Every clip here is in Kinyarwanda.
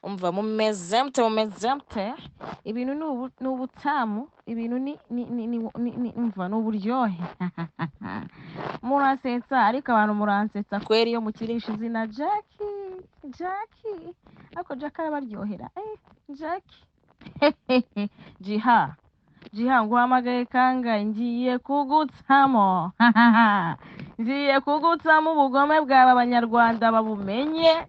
Umva, mumeze mute? Mumeze mute? Ibintu ni ubutamu, ibintu ni umva, ni uburyohe. Muransetsa, ariko abantu muransetsa kweri iyo mukirisha izina Jackie, Jackie. Ariko Jackie arabaryohera. Jackie. Jiha. Jiha, nguhamagaye kangahe? Ngiye kugutsamo. Ngiye kugutsamo ubugome bwawe, Abanyarwanda babumenye.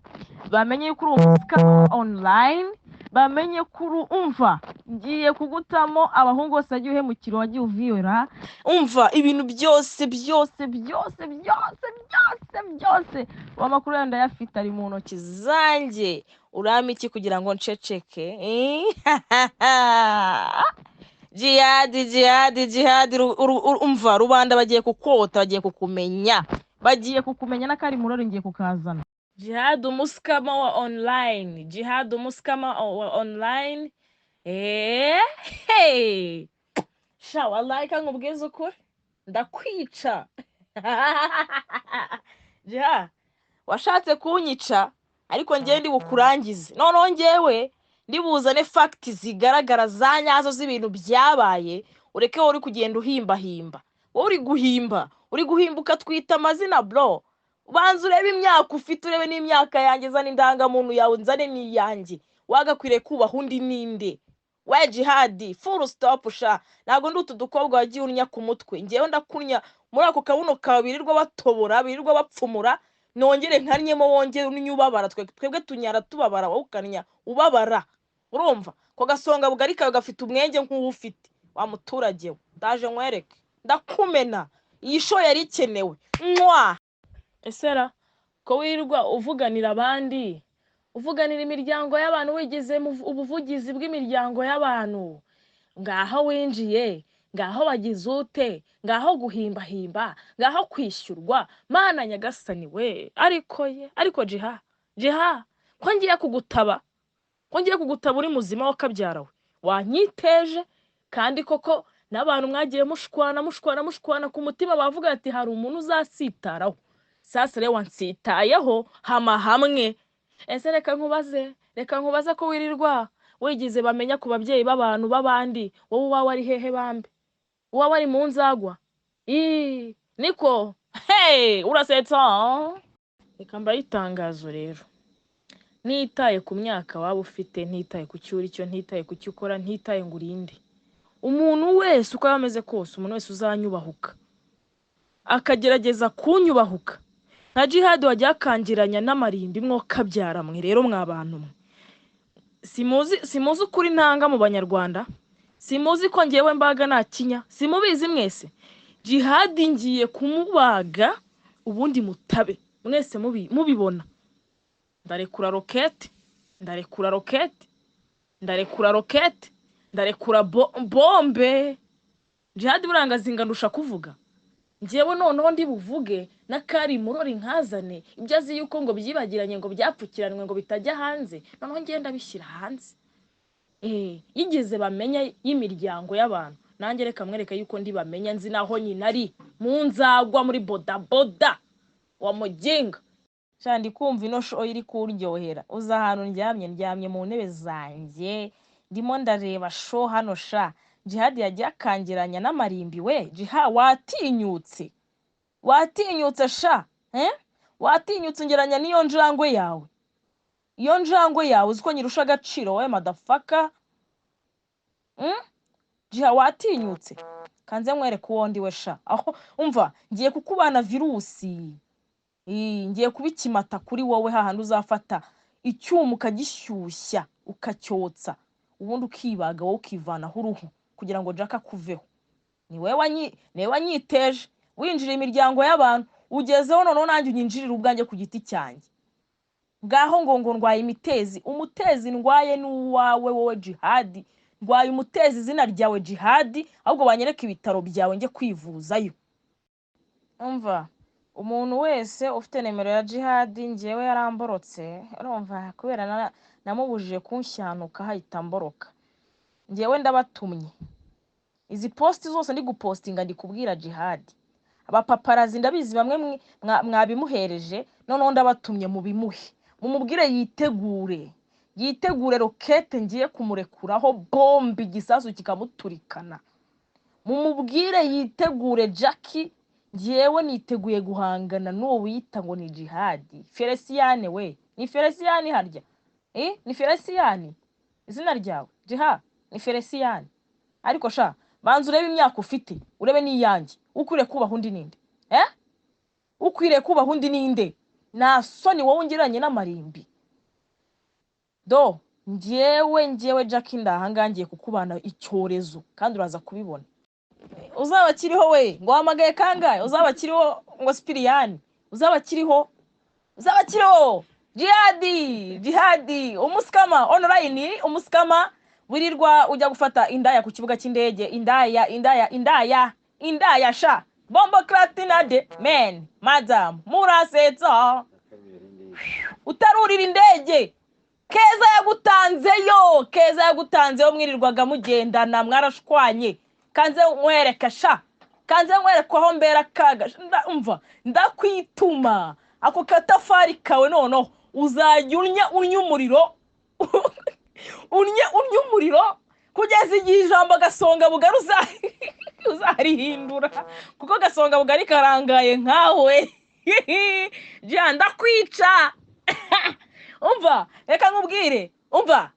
Bamenye yuko uri umuscammer online, bamenye ko uri, umva, ngiye kugutamo abahungu bose wagiye uhemukira, wagiye uviyora. Umva, ibintu byose byose byose byose byose byose, amakuru yawe ndayafite, ari mu ntoki zanjye. Urampa iki kugira ngo nceceke? Jihadi, jihadi, jihadi, umva, rubanda bagiye kukota, bagiye kukumenya, bagiye kukumenya, n'akari murori ngiye kukazana. Jihad umuscammer wa online, Jihad umuscammer wa online. Hey. Sha, wallahi ka nkubwize ukuri, ndakwica. Jiha, washatse kunyica, ariko njyewe ndi bukurangize. Noneho njyewe ndibuzane facts zigaragara za nyazo z'ibintu byabaye, ureke wowe uri kugenda uhimbahimba. Wowe uri guhimba, uri guhimba ukatwita amazina. Bro, banza urebe imyaka ufite, urebe n'imyaka yanjye, zana indangamuntu yawe, nzane n'iyanjye. Wagakwiriye kubaha undi ninde we? Jihadi, full stop. Sha, ntabwo ndi utu dukobwa wagiye unnya ku mutwe. Ngewe ndakunya muri ako kabuno kawe birirwa batobora, birirwa bapfumura, nongere nkannyemo, wongere unnye ubabara. Twebwe tunyara tubabara, wowe ukannya ubabara. Urumva ko gasonga bugari kawe gafite umwenge nk'uwo ufite wa muturage we. Ndaje nkwereke, ndakumena. Iyi show yari ikenewe mwa. Esera ko wirirwa uvuganira abandi, uvuganira imiryango y'abantu, wigize ubuvugizi bw'imiryango y'abantu, ngaho winjiye, ngaho wagize ute, ngaho guhimbahimba, ngaho kwishyurwa. Mana nyagasani we! Ariko ye, ariko Jiha, Jiha, ko ngiye kugutaba, ko ngiye kugutaba uri muzima wakabyara we, wanyiteje. Kandi koko n'abantu mwagiye mushwana, mushwana, mushwana ku mutima, bavuga ati hari umuntu uzasitaraho. Sasa rero wansitayeho, hama hamwe. Ese reka nkubaze, reka nkubaze, ko wirirwa wigize bamenya ku babyeyi b'abantu b'abandi, wowe uwawe ari hehe bambe? Uwawe ari mu nzagwa? Ii, niko hey, urasetsa. Reka mbaye itangazo rero: ntitaye ku myaka waba ufite, ntitaye ku cyo uri cyo, ntitaye ku cyo ukora, ntitaye ngo urinde, umuntu wese uko yaba ameze kose, umuntu wese uzanyubahuka, akagerageza kunyubahuka nka Jihadi wajya akangiranya n'amarimbi, mwokabyara mwe. Rero mwa bantu mwe, simuzi, simuzi ukuri ntanga mu Banyarwanda, simuzi ko ngewe mbaga nta kinya, simubizi mwese. Jihadi ngiye kumubaga, ubundi mutabe mwese mubibona. Ndarekura rokete, ndarekura rokete, ndarekura rokete, ndarekura bombe. Jihadi buranga ndusha kuvuga. Njyewe noneho ndi buvuge n'akari murori nkazane ibyo azi yuko ngo byibagiranye, ngo byapfukiranwe, ngo bitajya hanze. Noneho ngenda bishyira hanze. Yigeze bamenya y'imiryango y'abantu, nanjye reka mwereke yuko ndi bamenya, nzi naho nyina ari mu nzagwa muri bodaboda wa muginga. Sha, ndi kumva ino show iri kuryohera. Uza ahantu ndyamye, ndyamye mu ntebe zanjye, ndimo ndareba show hano. Sha, Jihadi yagiye akangiranya n'amarimbi we. Jiha, watinyutse, watinyutse sha, eh? Watinyutse ungeranya n'iyo njangwe yawe, iyo njangwe yawe uzi ko nyirusha agaciro wowe, motherfucker? Jiha, watinyutse. Kanze nkwereke uwo ndi we sha. Aho umva, ngiye kukubana virusi. Ii, ngiye kuba ikimata kuri wowe, hahandi uzafata icyuma ukagishyushya, ukacyotsa, ubundi ukibaga wowe, ukivanaho uruhu kugira ngo Jack akuveho. Ni wowe wanyiteje, winjira imiryango y'abantu, ugezeho noneho nanjye unyinjirira ubwanjye ku giti cyanjye. Ngaho ngo ndwaye imitezi. Umutezi ndwaye ni uwawe wowe Jihadi. Ndwaye umutezi izina ryawe Jihadi, ahubwo banyereke ibitaro byawe njye kwivuzayo. Umva, umuntu wese ufite nimero ya Jihadi, njyewe yaramborotse, urumva, kubera namubujije kunshyanuka, hahita mboroka. Njyewe ndabatumye, izi post zose ndi gupostinga, ndi kubwira Jihadi. Abapaparazzi ndabizi bamwe mwabimuhereje, noneho ndabatumye mubimuhe. Mumubwire yitegure, yitegure rokete ngiye kumurekuraho bombe, igisasu kikamuturikana. Mumubwire yitegure. Jackie, ngewe niteguye guhangana n'uwo wiyita ngo ni Jihadi Feresiyane. We, ni Feresiyani harya? Eh, ni Feresiyani izina ryawe? Jiha, ni Feresiyani. Ariko sha, banza urebe imyaka ufite, urebe n'iyanjye. Ukwiriye kubaha undi ninde? Eh, ukwiriye kubaha undi ninde? Nta soni wowe ungereranye n'amarimbi? Do, ngewe Jackie, ndahangaha ngiye kukubana icyorezo kandi uraza kubibona. Uzaba akiriho we, ngo wahamagaye kangahe? Uzaba akiriho ngo Sipiriyani, uzaba akiriho, uzaba akiriho. Jihadi, Jihadi, umuscammer online, umuscammer wirirwa ujya gufata indaya ku kibuga cy'indege. Indaya, indaya, indaya, indaya sha, bomboclatinade men, madamu murasetsa, utarurira indege. Keza yagutanzeyo, Keza yagutanzeyo, mwirirwaga mugendana, mwarashwanye. Kanze nkwereke sha, kanze nkwereke aho mbera kaga. Umva, ndakwituma ako katafari kawe. Noneho uzajya unnya, unnya umuriro, unye, unnya umuriro kugeza igihe ijambo Gasonga Bugari uzarihindura, kuko Gasonga Bugari karangaye nkawe. Jya, ndakwica. Umva, reka nkubwire. Umva,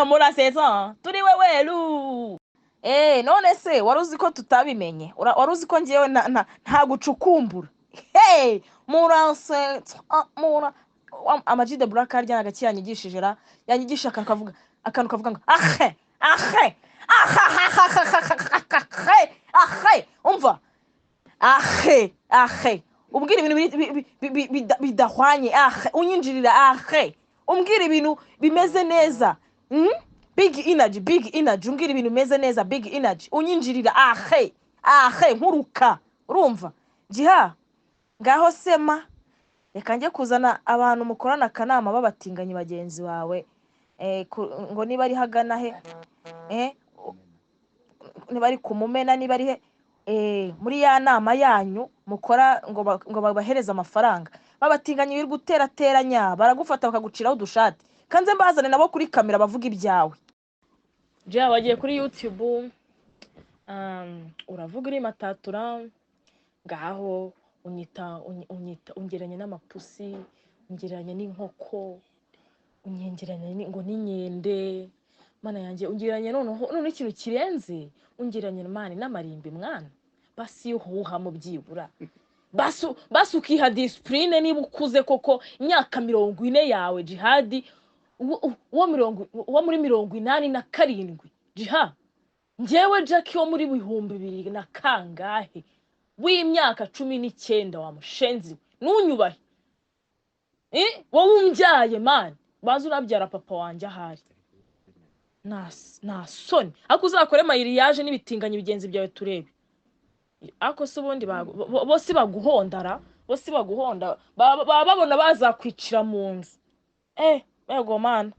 murasetsa turi weweru. Eh, none se wari uzi ko tutabimenye? Wari uzi ko ngewe nta gucukumbura? Hey, murasetsa mura Ama-G The Black harya nagaki yanyigishije ra? Yanyigisha akantu kavuga, akantu kavuga ngo ahe ahe ahe ahe. Umva, ahe ahe, umbwira ibintu bidahwanye. Ahe, unyinjirira, ahe, umbwira ibintu bimeze neza. Big energy, big energy, umbwira ibintu bimeze neza. Big energy, unyinjirira, ahe ahe, nkuruka. Urumva Jiha? Ngaho sema, reka njye kuzana abantu mukorana akanama b'abatinganyi bagenzi bawe. Ngo niba ari hagana he, niba ari ku Mumena, niba ari he, muri ya nama yanyu mukora ngo babahereze amafaranga babatinganya, wirirwa uterateranya, baragufata bakaguciraho udushati. Kanze mbazane nabo kuri kamera bavuga ibyawe. Jya wagiye kuri YouTube, uravuga uri matatura. Ngaho unyita unyita, ungereranya n'amapusi, ungereranya n'inkoko, unyengeranya ngo n'inkende. Mana yanjye, ungereranya noneho ikintu kirenze, ungereranya mani n'amarimbi. Mwana, basi iyo uhuhamo byibura, basi basi ukiha discipline niba ukuze koko. Imyaka 40 yawe Jihadi, uwo muri 87, Jiha. Njyewe Jackie wo muri 2000 na kangahe, w'imyaka 19, wa mushenzi we, ntunyubahe. Eh, wowe umbyaye mani, baza urabyara papa wanjye ahari. Nta soni? Ariko uzakore mariage n'ibitinganyi bigenzi byawe turebe. Ariko se ubundi bose baguhondara, bose baguhonda, baba babona bazakwicira mu nzu. Eh, ego mana.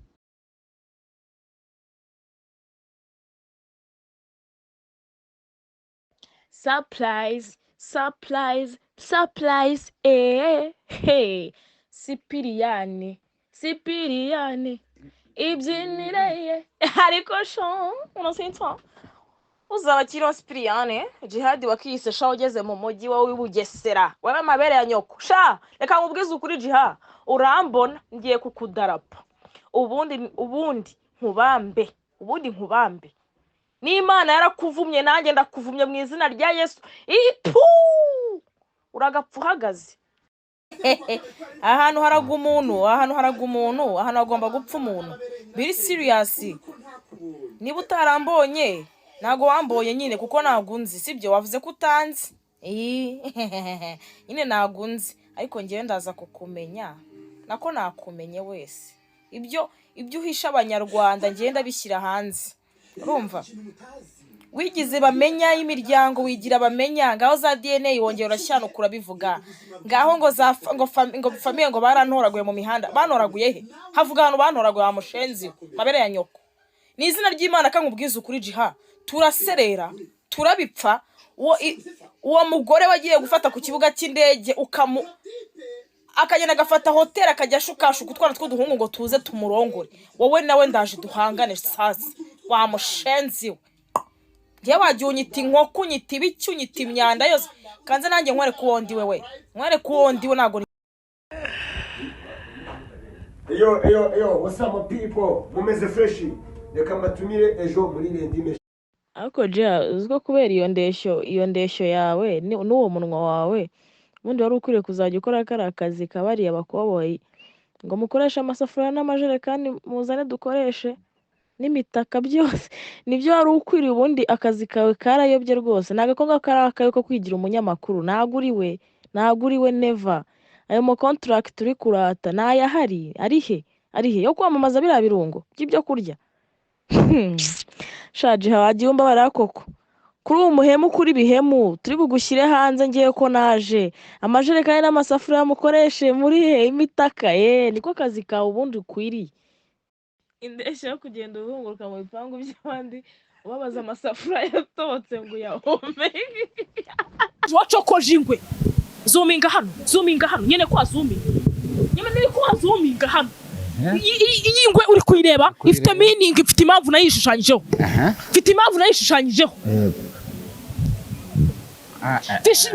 Surprise, surprise, surprise! Eh, hey, Sipiriyani, Sipiriyani, ibyinire ariko sho unasinta uzaba akiriho Sipiriyane. Jihadi wakiyise sha, ugeze mu mujyi wowe w'i Bugesera, wowe amabere ya nyoko sha. Reka nkubwize ukuri Jiha, urambona ngiye kukudarapa, ubundi nkubambe, ubundi nkubambe. N'Imana yarakuvumye, nanjye ndakuvumye mu izina rya Yesu. Ipu, uragapfa uhagaze. Ahantu haragwa umuntu, ahantu haragwa umuntu, ahantu hagomba gupfa umuntu. Biri serious. Niba utarambonye, ntabwo wambonye nyine, kuko ntabwo unzi. Sibyo? Wavuze ko utanzi. Ii, nyine ntabwo unzi, ariko ngewe ndaza kukumenya, nako nakumenye wese. Ibyo uhisha Abanyarwanda ngewe ndabishyira hanze. Urumva, wigize bamenya y'imiryango, wigira bamenya. Ngaho za DNA wongera urashyanuka, urabivuga. Ngaho ngo za ngo famille ngo barantoraguye mu mihanda. Bantoraguye he? Havuga ahantu bantoraguye, wa mushenzi we, mabere ya nyoko. Ni izina ry'Imana kankubwiza ukuri Jiha, turaserera, turabipfa. Uwo mugore wagiye gufata ku kibuga cy'indege ukamu Akagenda agafata hoteli, akajya ashukashuka utwana tw'uduhungu ngo tuze tumurongore. Wowe nawe ndaje duhangane. Sasa wa mushenzi we, njyewe wagiye unyita inkoko, unyita ibiki, unyita imyanda yose, kanze nanjye nkwereke uwo ndiwe. We, nkwereke uwo ndiwe, ntabwo. Eyo, eyo, eyo, what's up, my people? Mumeze fresh? Reka mbatumire ejo muri Rendime. Ariko jya uzi ko kubera iyo ndeshyo yawe n'uwo munwa wawe, ubundi wari ukwiriye kuzajya ukora kariya kazi kabariya bakoboyi ngo mukoreshe amasafuriya n'amajerekani, muzane dukoreshe n'imitaka, byose nibyo wari ukwiriye. Ubundi akazi kawe karayobye rwose. Ntabwo ako ngako ari akawe ko kwigira umunyamakuru. Ntabwo uri we, ntabwo uri we, never. Ayo ma contract uri kurata ntayahari. Ari he? Ari he yo kwamamaza biriya birungo by'ibyo kurya? Shaje, wagiye umbabarira koko kuri ubu muhemu, kuri bihemu turi bugushyire hanze. Ngiye ko naje amajerekani n'amasafuriya mukoreshe muri he imitaka ye, niko kazi kawe ubundi ukwiriye. Indeshyo yo kugenda uzunguruka mu bipangu by'abandi ubabaza amasafuriya yatobotse ngo uyahome. Wacokoje ingwe. Zoominga hano, zoominga hano nyine, kwa zoominga nyine, ni kwa zoominga hano. Iyi ngwe uri kuyireba ifite meaning, ifite impamvu nayishushanyijeho, mfite impamvu nayishushanyijeho.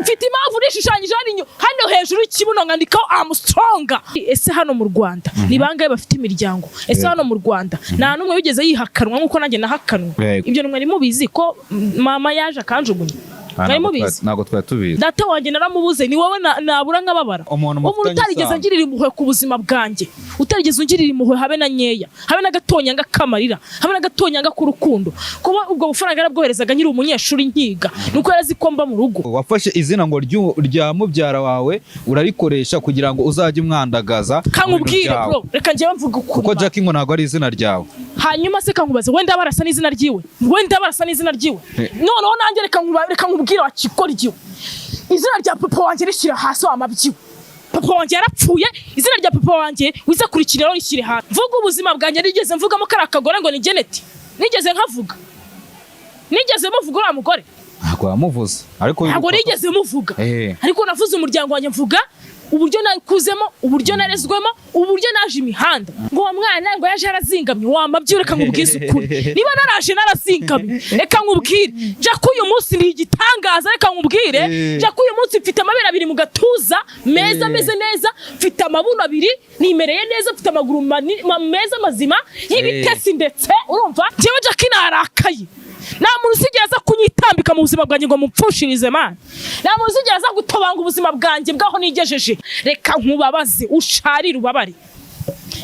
Mfite impamvu nishushanyije hano hejuru y'ikibuno, nkandikaho "I'm strong". Ese hano mu Rwanda ni bangahe bafite imiryango? Ese hano mu Rwanda nta n'umwe wigeze yihakanwa nk'uko nanjye nahakanwe? Ibyo mwari mubizi ko mama yaje akanjugunya? Mwari mubizi? Ntabwo twari tubizi. Data wanjye naramubuze. Ni wowe nabura nkababara. Umuntu Umuntu mufitanye utarigeze isano. angirira impuhwe ku buzima bwanjye, utarigeze ungirira impuhwe habe na nkeya, habe n'agatonyanga k'amarira, habe n'agatonyanga k'urukundo. Kuba ubwo bufaranga yarabwoherezaga nkiri umunyeshuri nkiga, nuko yari azi ko mba mu rugo. Wafashe izina ngo rya mubyara wawe, urarikoresha kugira ngo uzajye umwandagaza mu bintu Kankubwire, byawe. bro, reka njyewe mvuga ukuri. Kuko Jackie ngo ntabwo ari izina ryawe. Hanyuma se kankubaze, wenda barasa n'izina ryiwe, wenda barasa n'izina ryiwe. Noneho nanjye reka nkubwire, wa kigoryi, izina rya papa wanjye rishyira hasi, wa mabyiwe. Papa wanjye yarapfuye. Izina rya papa wanjye wize kurikiraho, rishyire hasi. Mvuga ubuzima bwanjye, nigeze mvugamo kariya kagore ngo ni Geneti? Nigeze nkavuga? Nigeze muvuga uriya mugore? Ntabwo wamuvuze, ariko Ntabwo nigeze muvuga. Ariko navuze umuryango wanjye, mvuga uburyo nakuzemo, uburyo narezwemo, uburyo naje imihanda. Ngo uwo mwana ngo yaje yarazingamye, wamabyi. Reka nkubwize ukuri, niba naraje narazingamye, reka nkubwire, jya ko uyu munsi ni igitangaza. Reka nkubwire, jya ko uyu munsi mfite amabere abiri mu gatuza meza, ameze neza, mfite amabuno abiri, nimereye neza, mfite amaguru meza mazima y'ibitesi. Ndetse urumva njyewe Jackie narakaye. Nta muntu usigera aza kunyitambika mu buzima bwanjye ngo mupfushirize, man. Nta muntu usigera aza gutobanga ubuzima bwanjye bwaho nigejeje. Reka nkubabaze, usharire, ubabare.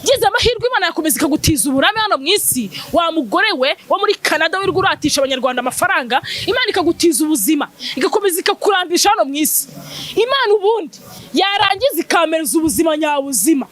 Ngize amahirwe Imana yakomeza ikagutiza uburame hano mu isi, wa mugore we wo muri Canada wirirwa uratisha Abanyarwanda amafaranga. Imana ikagutiza ubuzima, igakomeza ikakurambisha hano mu isi, Imana ubundi yarangiza ikamereza ubuzima nyabuzima,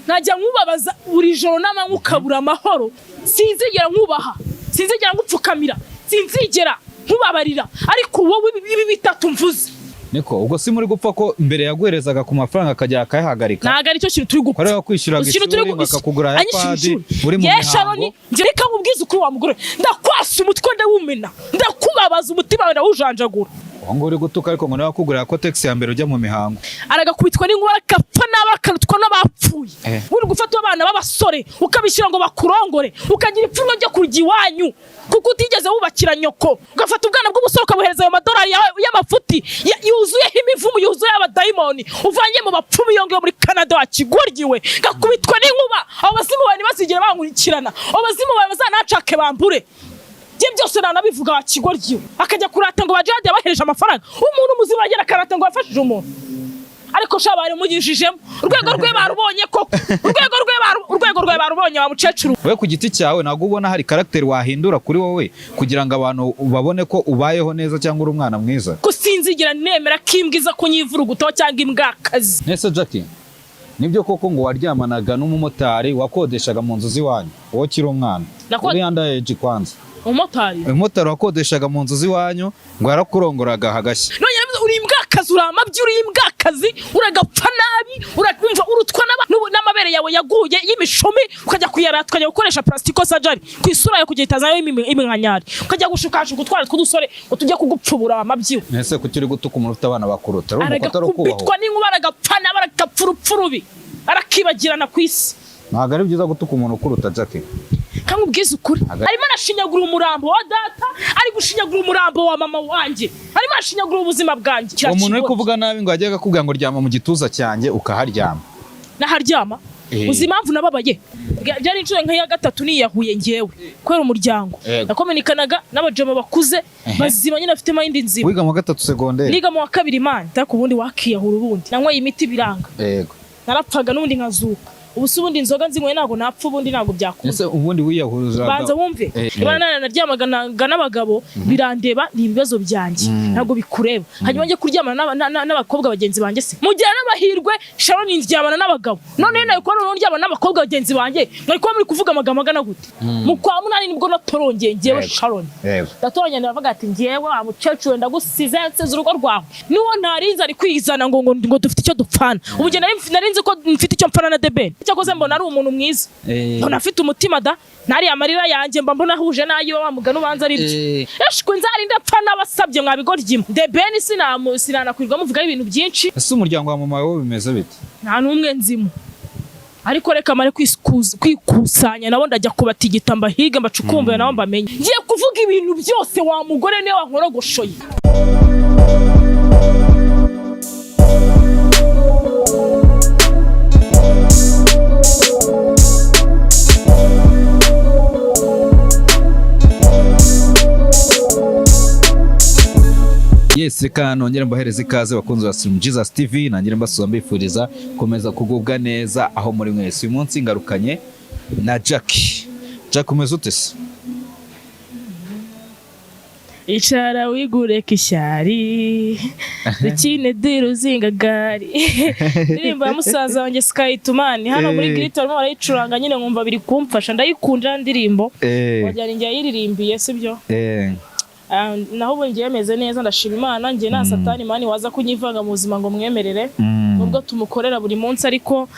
nkajya nkubabaza buri joro n'amanywa, ukabura amahoro. Sinzigera nkubaha, sinzigera ngupfukamira, sinzigera nkubabarira. Ariko wowe ibi bitatu mvuze. Niko ubwo si muri gupfa ko mbere yaguherezaga ku mafaranga akajya akayahagarika? Ntabwo aricyo kintu turi gupfa. Wari wakwishyuraga Uzi ikintu turi ishuri, bakakugura anyishyura iPad ishuri. uri mu Ye, mihango. Sharoni, njye reka nkubwize ukuri, wa mugore, ndakwasa umutwe, ndawumena, ndakubabaza, umutima wawe ndawujanjagura. Uwo nguwo uri gutuka, ariko ngo niwe wakugurira Kotex ya mbere ujya mu mihango. Aragakubitwa n'inkuba, agapfa nabi, akarutwa n'abapfuye. Uri gufata abana b'abasore ukabishyira ngo bakurongore, ukagira ipfunwe ryo kurya iwanyu kuko utigeze wubakira nyoko, ugafata ubwana bw'umusore ukabuhereza ayo madolari yawe y'amafuti yuzuyeho imivumo, yuzuyeho abadayimoni uvanye mu bapfumu iyo ngiyo muri Canada. Wa kigoryiwe, gakubitwa n'inkuba. Abo bazimu bawe ntibazigere bankurikirana, abo bazimu bawe bazanacake bambure. Bye byose nanabivuga, wa kigoryiwe. Akajya kurata ngo bajade yabahereje amafaranga. Umuntu muzima agera akarata ngo yafashije umuntu? Ariko sha, barimugishijemo urwego rwe barubonye koko, urwego rwe barubonye, wa mukecuru. Wowe ku giti cyawe ntabwo ubona hari caractère wahindura kuri wowe kugira ngo abantu babone ko ubayeho neza cyangwa uri umwana mwiza? Ko sinzigera nemera ko imbwa iza kunyivuruguto cyangwa imbwakazi. Nese Jackie, nibyo koko ngo waryamanaga n'umumotari wakodeshaga mu nzu z'iwanyu wowe ukiri umwana, uri under age kwanza? Umumotari? Umumotari wakodeshaga mu nzu z'iwanyu ngo yarakurongoraga hagashya. None Uri imbwakazi, uri amabyi, uri imbwakazi, uragapfa nabi, urumva urutwa n'amabere yawe yaguye y'imishumi, ukajya kuyarata, ukajya gukoresha plastic surgery ku isura yawe kugira itazayo iminkanyari, ukajya gushukashuka utwana tw'udusore ngo tujye kugupfubura amabyi. Ese kuki uri gutuka umuntu ufite abana bakuruta? Urumva ko atari ukubaho? Aragakubitwa n'inkuba, aragapfa nabi, aragapfa urupfu rubi, arakibagirana ku isi. Ntabwo ari byiza gutuka umuntu ukuruta, Jackie. Kamubwiza ukuri, arimo arashinyagura umurambo wa data, ari gushinyagura umurambo wa mama wanjye, arimo arashinyagura ubuzima bwanjye. Uwo muntu uri kuvuga nabi ngo yajyaga akubwira ngo ryama mu gituza cyanjye, ukaharyama. Naharyama. Uzi impamvu nababaye? Byari inshuro nk'iya gatatu niyahuye ngewe kubera umuryango. Nakominikanaga n'abajama bakuze bazima nyine, bafite mind nzima. Wiga mu wa gatatu segonderi? Niga mu wa kabiri, man. Ariko ubundi wakiyahura, ubundi nanyweye imiti biranga. Narapfaga n'ubundi nkazuka. Ubu se ubundi inzoga nzinyweye ntabwo napfa? Ubundi ntabwo byakunda. Ese ubundi wiyahuzaga? Banza wumve. Niba nanaryamaga n'abagabo birandeba, ni ibibazo byanjye, ntabwo bikureba. Hanyuma njye kuryamana n'abakobwa bagenzi banjye se mugira n'amahirwe? Sharon ndyamana n'abagabo, none nawe kuba noneho ndyamana n'abakobwa bagenzi banjye, mwari kuba muri kuvuga amagambo angana gute? Mu kwa munani nibwo natorongeye ngewe. Sharon ndatoranya, ndavuga ati ngewe wa mukecuru ndagusize, nsize urugo rwawe. Niwo ntarinzi ari kwizana ngo dufite icyo dupfana. Ubu njye nari nzi ko mfite icyo mpfana na The Ben. Cyakoze mbona ari umuntu mwiza, mbona afite umutima da, nariya amarira yanjye mba mbona ahuje n'ayiwe, wa mugani ubanza ari byo. Eshwe nzarinda mpfa n'abasabye mwabigoryi. The Ben sinanakwirwa muvugaho ibintu byinshi. Ese umuryango wa mama wawe bimeze bite? Nta n'umwe nzimo, ariko reka mare kwikusanya nabo, ndajya kubatigita, mbahiga, mbacukumbuye nabo mbamenye. Ngiye kuvuga ibintu byose. Wa mugore niwe wankorogoshoye. Yes, reka nongere mbahereze ikaze bakunzi ba Stream Jesus TV, nangire mbasuza mbifuriza komeza kugubwa neza aho muri mwese. Uyu munsi ngarukanye na Jackie. Jack, umeze ute se? Icara wigure ishyari, dukine diri uzingagari. Indirimbo ya musaza wanjye Sky Tumani hano muri Girito barimo barayicuranga nyine, nkumva biri kumfasha, ndayikunda ndirimbo. Wagira ni njye yayiririmbiye, sibyo? Ah, naho ubu ngiye meze neza, ndashima Imana. Njye nta satani man waza kunyivanga mu buzima ngo mwemerere, nubwo tumukorera buri munsi, ariko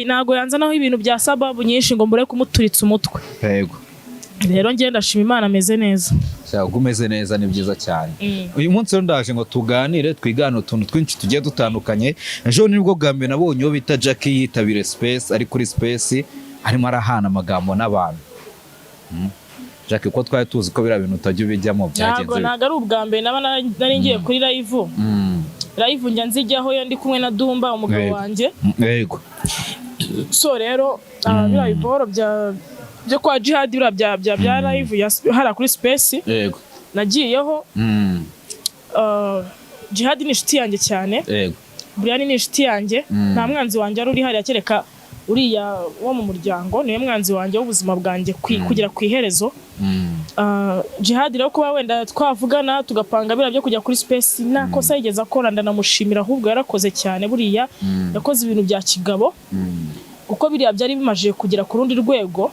ntago yanzanaho ibintu bya sababu nyinshi ngo mbure kumuturitsa umutwe. Rero njye ndashima Imana, ameze neza. Cyangwa umeze neza, ni byiza cyane. Uyu munsi rero ndaje ngo tuganire, twigane utuntu twinshi tugiye dutandukanye. Ejo nibwo bwa mbere nabonye uwo bita Jackie yitabira space, ari kuri space arimo arahana amagambo n'abantu. Jackie, ko twari tuzi ko biriya bintu utajya ubijyamo, byagenze Ntabwo bite? Ntabwo ari ubwa mbere naba nari ngiye kuri live. Live njya nzijyaho iyo ndi kumwe na Dumba, umugabo wanjye. So rero biriya biboro byo kwa Jihad, biriya bya live hariya kuri space nagiyeho. Jihad ni inshuti yanjye cyane. Brian ni inshuti yanjye. Nta mwanzi wanjye wari uri hariya kereka uriya wo mu muryango, niwe mwanzi wanjye w'ubuzima bwanjye kugera ku iherezo. Jihad rero kuba wenda twavugana tugapanga biriya byo kujya kuri space, nta kosa yigeze akora, ndanamushimira ahubwo, yarakoze cyane. Buriya yakoze ibintu bya kigabo, kuko biriya byari bimaze kugera ku rundi rwego,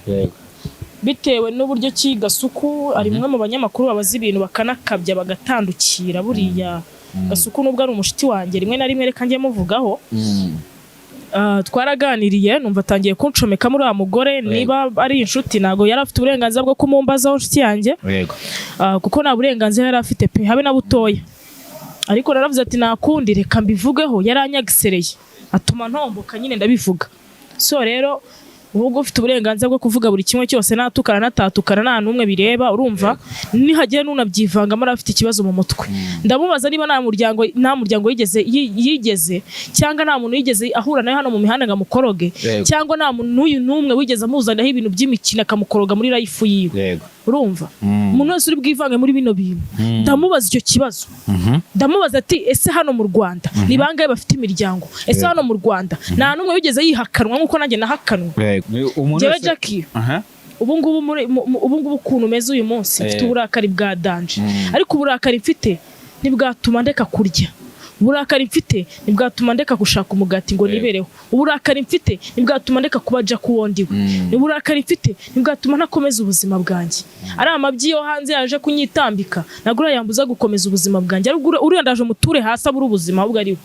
bitewe n'uburyo ki Gasuku ari umwe mu banyamakuru babaza ibintu bakanakabya, bagatandukira. Buriya Gasuku nubwo ari umushuti wanjye, rimwe na rimwe reka njye muvugaho. Twaraganiriye numva atangiye kuncomeka muri uriya mugore. Niba ari inshuti, ntabwo yari afite uburenganzira bwo kumumbazaho, inshuti yanjye. Kuko nta burenganzira yari afite pe, habe na butoya. Ariko naravuze ati nta kundi, reka mbivugeho. Yaranyagisereye atuma ntomboka nyine, ndabivuga. So rero ubwo ufite uburenganzira bwo kuvuga buri kimwe cyose, natukana natatukana, nta n'umwe bireba. Urumva nihagira n'unabyivangamo araba afite ikibazo mu mutwe. Ndamubaza niba nta muryango yigeze cyangwa nta muntu yigeze ahura nawe hano mu mihanda ngo amukoroge, cyangwa nta muntu n'uyu n'umwe wigeze amuzaniraho ibintu by'imikino akamukoroga muri life yiwe. Urumva, umuntu wese uri bwivange muri bino bintu, ndamubaza icyo kibazo. Ndamubaza ati ese hano mu Rwanda ni bangahe bafite imiryango? Ese hano mu Rwanda nta n'umwe wigeze yihakanwa nk'uko nanjye nahakanwe? Umuntu Njyewe wese Jackie, ubu ngubu ubu ngubu ukuntu umeze uyu munsi, mfite uburakari bwa danger. Ariko uburakari mfite ntibwatuma ndeka kurya. Uburakari mfite ntibwatuma ndeka gushaka umugati ngo nibereho. Uburakari mfite ntibwatuma ndeka kuba Jack uwo ndiwe. Uburakari mfite ntibwatuma ntakomeza ubuzima bwanjye. Ari amabyi yo hanze yaje kunyitambika, ntabwo uriya yambuza gukomeza ubuzima bwanjye. Ariko uriya ndaje muture hasi abura ubuzima, ahubwo ari we.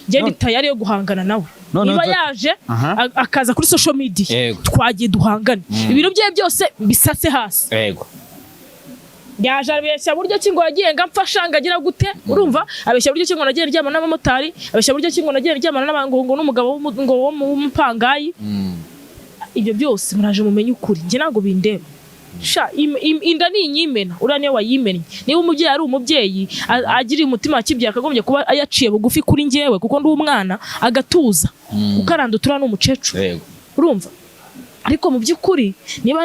Njye ndi tayari yo guhangana nawe. Noneho Niba yaje akaza kuri social media, twagiye duhangane, ibintu bye byose bisase hasi. Yaje abeshya buryo ki ngo yagiye ngo amfasha, ngo agira gute, urumva? Abeshya buryo ki ngo nagiye ndyamana n'abamotari, abeshya buryo ki ngo nagiye ndyamana n'abantu, ngo n'umugabo ngo w'umupangayi. Ibyo byose muraje mumenye ukuri, njye ntabwo bindeba. Sha, inda ni inyimena, uriya niyo wayimennye. Niba umubyeyi ari umubyeyi, agiriye umutima wa kibyeyi, akagombye kuba yaciye bugufi kuri njyewe, kuko ndi umwana, agatuza, kuko aranduta, uriya ni umukecuru. Urumva? Ariko mu by'ukuri niba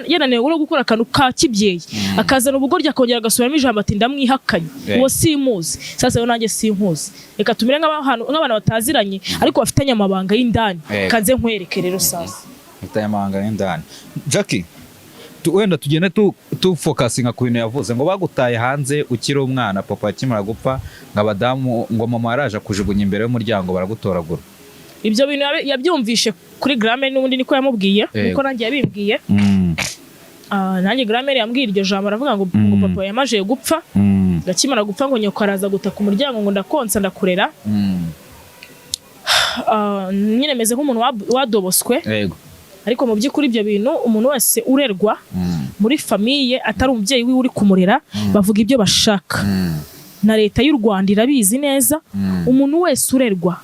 yananiwe no gukora akantu ka kibyeyi, akazana ubugoryi, akongera agasubiramo ijambo ati ndamwihakanye, uwo simuzi. Sasa rero nanjye sinkuzi, reka tumere nk'abantu bataziranye ariko bafitanye amabanga y'indani. Kanze nkwereke rero sasa. Mfitanye amabanga y'indani. Jackie, wenda tugende tufocusinga ku bintu yavuze ngo bagutaye hanze ukiri umwana, papa akimara gupfa, ngo abadamu, ngo mama yaraje akujugunya imbere y'umuryango baragutoragura. Ibyo bintu yabyumvishe kuri Gramere n'ubundi, niko yamubwiye, niko nanjye yabimbwiye. Ah, nanjye Gramere yambwiye iryo jambo, aravuga ngo papa yamaze gupfa, ngakimara gupfa ngo nyoko araza gutaka umuryango, ngo ndakonsa ndakurera. Ah, nyine meze nk'umuntu wadoboswe. Ariko mu by'ukuri ibyo bintu, umuntu wese urerwa muri famille atari umubyeyi wiwe uri kumurera, bavuga ibyo bashaka. Na leta y'u Rwanda irabizi neza. Umuntu wese urerwa,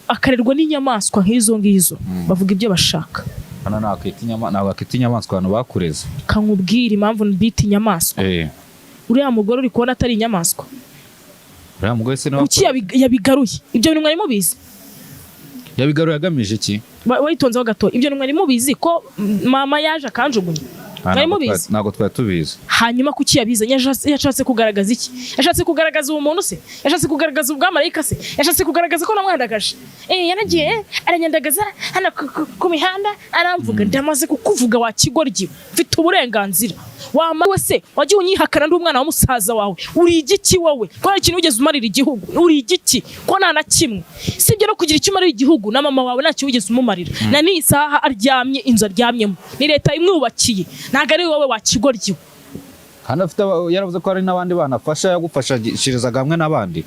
akarerwa n'inyamaswa nk'izo ngizo, bavuga ibyo bashaka. Hano ntabwo akita inyamaswa abantu bakureze. Kankubwira impamvu mbita inyamaswa. Uriya mugore uri kubona atari inyamaswa? Uriya mugore se niwe Kuki yabigaruye? Ibyo bintu mwari mubizi? Yabigaruye agamije iki? Wayitonzeho gato. Ibyo bintu mwari mubizi ko mama yaje akanjugunya? Ah, Mwari ntabwo mubizi? Ntabwo twari tubizi. Hanyuma kuki yabizanye? Yashatse kugaragaza iki? Yashatse kugaragaza ubumuntu se? Yashatse kugaragaza ubwamarayika se? Yashatse kugaragaza ko namwandagaje? Yaragiye aranyandagaza hano ku mihanda, aramvuga. Ndamaze kukuvuga wa kigoryi, mfite uburenganzira. Wama we se wagiye unyihakana ndi umwana wa musaza wawe? Uri igiki wowe, ko nta kintu wigeze umarira igihugu? Uri igiki ko nta na kimwe? Sibyo no kugira icyo umarira igihugu, na mama wawe ntacyo wigeze umumarira. Na n'iyi saha aryamye, inzu aryamyemo ni leta imwubakiye, ntabwo ari wowe wa kigoryi we. Kandi afite yaravuze ko hari n'abandi bana afasha, yagufashishirizaga hamwe n'abandi,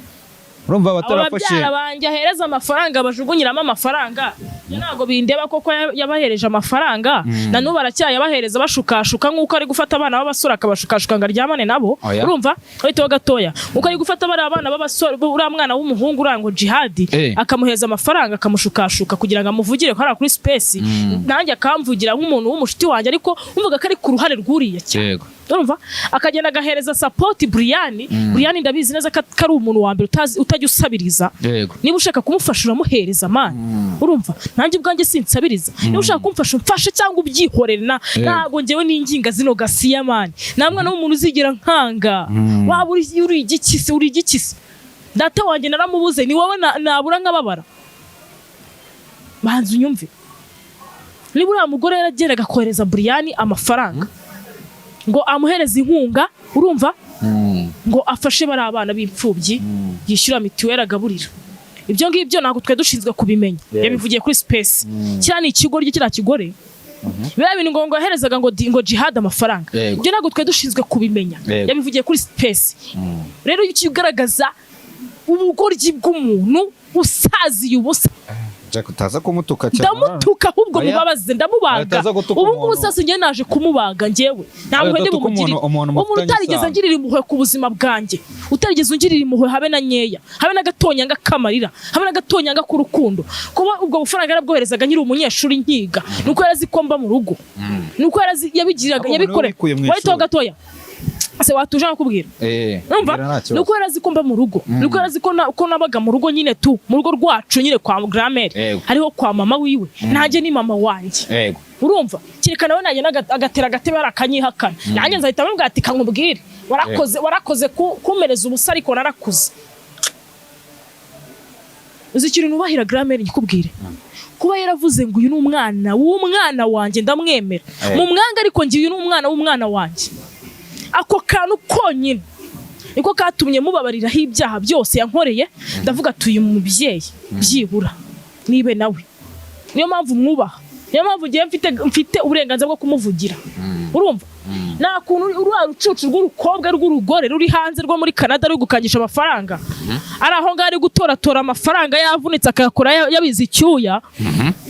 urumva Abo batarafashe. babyara banjye ahereza amafaranga, bajugunyiramo amafaranga, ibyo ntabwo bindeba, koko yabahereje amafaranga, na n'ubu aracyayabahereza, bashukashuka nk'uko ari gufata abana b'abasore akabashukashuka ngo aryamane nabo. Oya. Urumva, uhitaho gatoya, nk'uko ari gufata bariya bana b'abasore, uriya mwana w'umuhungu uriya ngo Jihadi, akamuhereza amafaranga, akamushukashuka kugira ngo amuvugire hariya kuri space, nanjye akamvugira nk'umuntu w'umushuti wanjye, ariko umvuga ko ari ku ruhare rw'uriya cyane. Urumva, akagenda agahereza support Brian. Brian ndabizi neza ko ari umuntu wa mbere utajya usabiriza. Niba ushaka kumufasha uramuhereza, man. Urumva, nanjye ubwanjye sinsabiriza. Niba ushaka kumfasha umfashe cyangwa ubyihorere na ntabwo njyewe ninginga zino gasiya, man. Nta mwana w'umuntu uzigera nkanga. Waba uri igiki se? Uri igiki se? Data wanjye naramubuze, ni wowe nabura nkababara? Banza unyumve. Niba uriya mugore yaragendaga kohereza Brian amafaranga ngo amuhereze inkunga, urumva, ngo afashe bari abana b'imfubyi, yishyura mituweli, agaburira, ibyo ngibyo ntabwo twe dushinzwe kubimenya. Yabivugiye kuri space. Kiriya ni ikigoryi, kiriya kigore. Biriya bintu ngo yaherezaga ngo Jihad amafaranga, ibyo ntabwo twe dushinzwe kubimenya. Yabivugiye kuri space. Rero iyo ugaragaza ubugoryi bw'umuntu usaziye ubusa. Jack, utaza kumutuka cyane. Ndamutuka ahubwo. Oya. Mubabaze, ndamubaga. Utaza gutuka Ubu ngubu umuntu. sasa njyewe naje kumubaga. Njyewe nta Oya, mpuhwe ndi udatuka bumugirire. umuntu Umuntu mufitanye utarigeze isano. angirira impuhwe ku buzima bwanjye, utarigeze ungirira impuhwe habe na nkeya, habe n'agatonyanga k'amarira, habe n'agatonyanga k'urukundo. Kuba ubwo bufaranga yarabwoherezaga nkiri umunyeshuri nkiga, nuko yarazi ko mba mu rugo, nuko yarazi yabigiraga. Ahubwo Yabikore. wabikuye mu Wahitaho ishuri. gatoya se, watuje nkakubwira? Urumva, Mbwira, nta kibazo. Nuko yarazi ko mba mu rugo, nuko yarazi ko nabaga mu rugo nyine tu, mu rugo rwacu nyine kwa Gramere, hariho kwa mama wiwe, nanjye ni mama wanjye. Urumva, kereka nawe nagenda agatera agatebe arakanyihakana, nanjye nzahita mubwira ati kankubwire, warakoze, warakoze kumereza ubusa, ariko narakuze. Uzi ikintu nubahira Gramere? Nkikubwire, kuba yaravuze ngo uyu ni umwana w'umwana wanjye, ndamwemera. Mu mwanga, ariko njye uyu ni umwana w'umwana wanjye, ako kantu konyine. Niko katumye mubabariraho ibyaha byose yankoreye. Ndavuga ati: "Uyu mubyeyi byibura nibe nawe." Niyo mpamvu mwubaha, niyo mpamvu ngiye mfite uburenganzira bwo kumuvugira. Urumva, nta kuntu uriya rucucu rw'urukobwa rw'urugore ruri hanze rwo muri Canada ruri gukangisha amafaranga, ari aho ngaho ari gutoratora amafaranga yavunitse, akayakora yabize icyuya,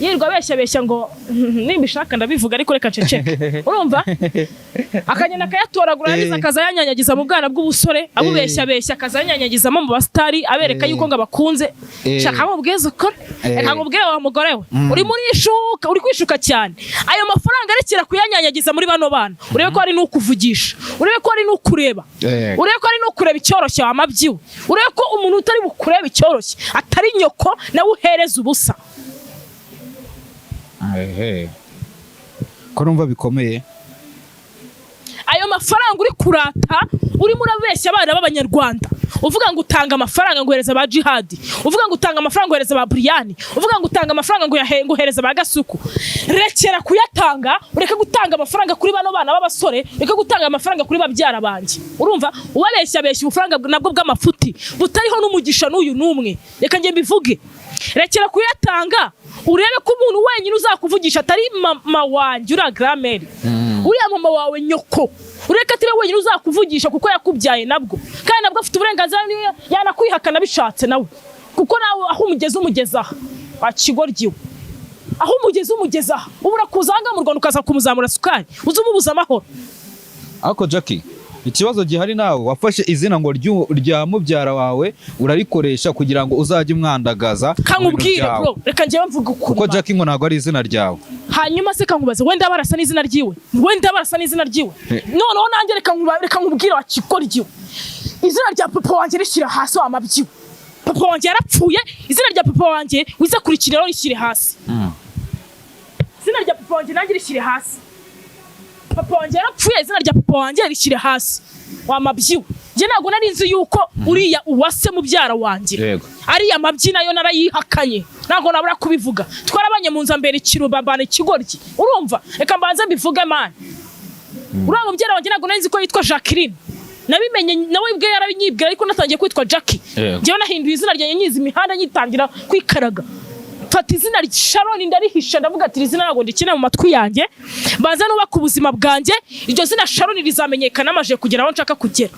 yirirwa abeshya abeshya ngo nimbishaka ndabivuga, ariko reka nceceke. Urumva, akagenda akayatoragura, yarangiza akaza yanyanyagiza mu bwana bw'ubusore, abubeshya abeshya, akaza yanyanyagizamo mu basitari, abereka yuko ngo abakunze. Shaka mubwize ukuri. Reka nkubwire wa mugore we, uri muri ishuka, uri kwishuka cyane. Ayo mafaranga arekera kuyanyanyagiza muri bano bana, urebe ko hari n'ukuvugisha, urebe ko hari n'ukureba, urebe ko hari n'ukureba icyoroshye wamabyiwe, urebe ko umuntu utari bukureba icyoroshye atari nyoko nawe uhereza ubusa. Ehe. Ko numva bikomeye. Ayo mafaranga uri kurata, urimo urabeshya abana b'Abanyarwanda, uvuga ngo utanga amafaranga ngo uhereza ba Jihadi, uvuga ngo utanga amafaranga ngo uhereza ba Buriyani, uvuga ngo utanga amafaranga ngo uhereza ba Gasuku, rekera kuyatanga. Ureke gutanga amafaranga kuri bano bana b'abasore, ureke gutanga amafaranga kuri babyara banjye. Urumva, ubabeshya beshya ubufaranga nabwo bw'amafuti butariho n'umugisha n'uyu n'umwe. Reka njye mbivuge: rekera kuyatanga, urebe ko umuntu wenyine uzakuvugisha atari mama wanjye, uriya grand-mère, uriya mama wawe nyoko. Ureke atari we wenyine uzakuvugisha, kuko yakubyaye nabwo, kandi nabwo afite uburenganzira, niyo yanakwihakana bishatse nawe, kuko nawe aho umugeze umugeza aha wa kigoryi we, aho umugeze umugeza aha. Ubura kuza aha ngaha mu Rwanda ukaza kumuzamura sukari, uzi umubuza amahoro. Ariko Jackie, ikibazo gihari, nawe wafashe izina ngo rya mubyara wawe urarikoresha kugira ngo uzajye umwandagaza mu bintu Kankubwire, byawe. bro, reka njyewe mvuga ukuri. Kuko Jackie ngo ntabwo ari izina ryawe. Hanyuma se kankubaze, wenda barasa n'izina ryiwe, wenda barasa n'izina ryiwe. Noneho nanjye reka nkubwire wa kigoryi we, izina rya papa wanjye rishyira hasi wa mabyiwe. Papa wanjye yarapfuye. Izina rya papa wanjye wize kurikiraho rishyire hasi. Izina rya papa wanjye nanjye rishyire hasi. Papa wanjye yarapfuye, izina rya papa wanjye rishyire hasi wa mabyiwe. Njye ntabwo nari nzi yuko uriya Uwase mubyara wanjye, ariya mabyi nayo narayihakanye, ntabwo nabura kubivuga. Twarabanye mu nzu mbere ikirubambana ikigoryi. Urumva, reka mbanze mbivuge, man. Uriya mubyara wanjye ntabwo nari nzi ko yitwa Jacqueline. Nabimenye nawe ubwe yarabinyibwira, ariko natangiye kwitwa Jackie. Njyewe nahinduye izina ryanjye nyizi imihanda, nyitangira kwikaraga, mfata izina Sharon ndarihisha. Ndavuga ati: "Iri zina ntabwo ndikeneye mu matwi yanjye, mbanze nubaka ubuzima bwanjye. Iryo zina Sharon rizamenyekana amaze kugera aho nshaka kugera."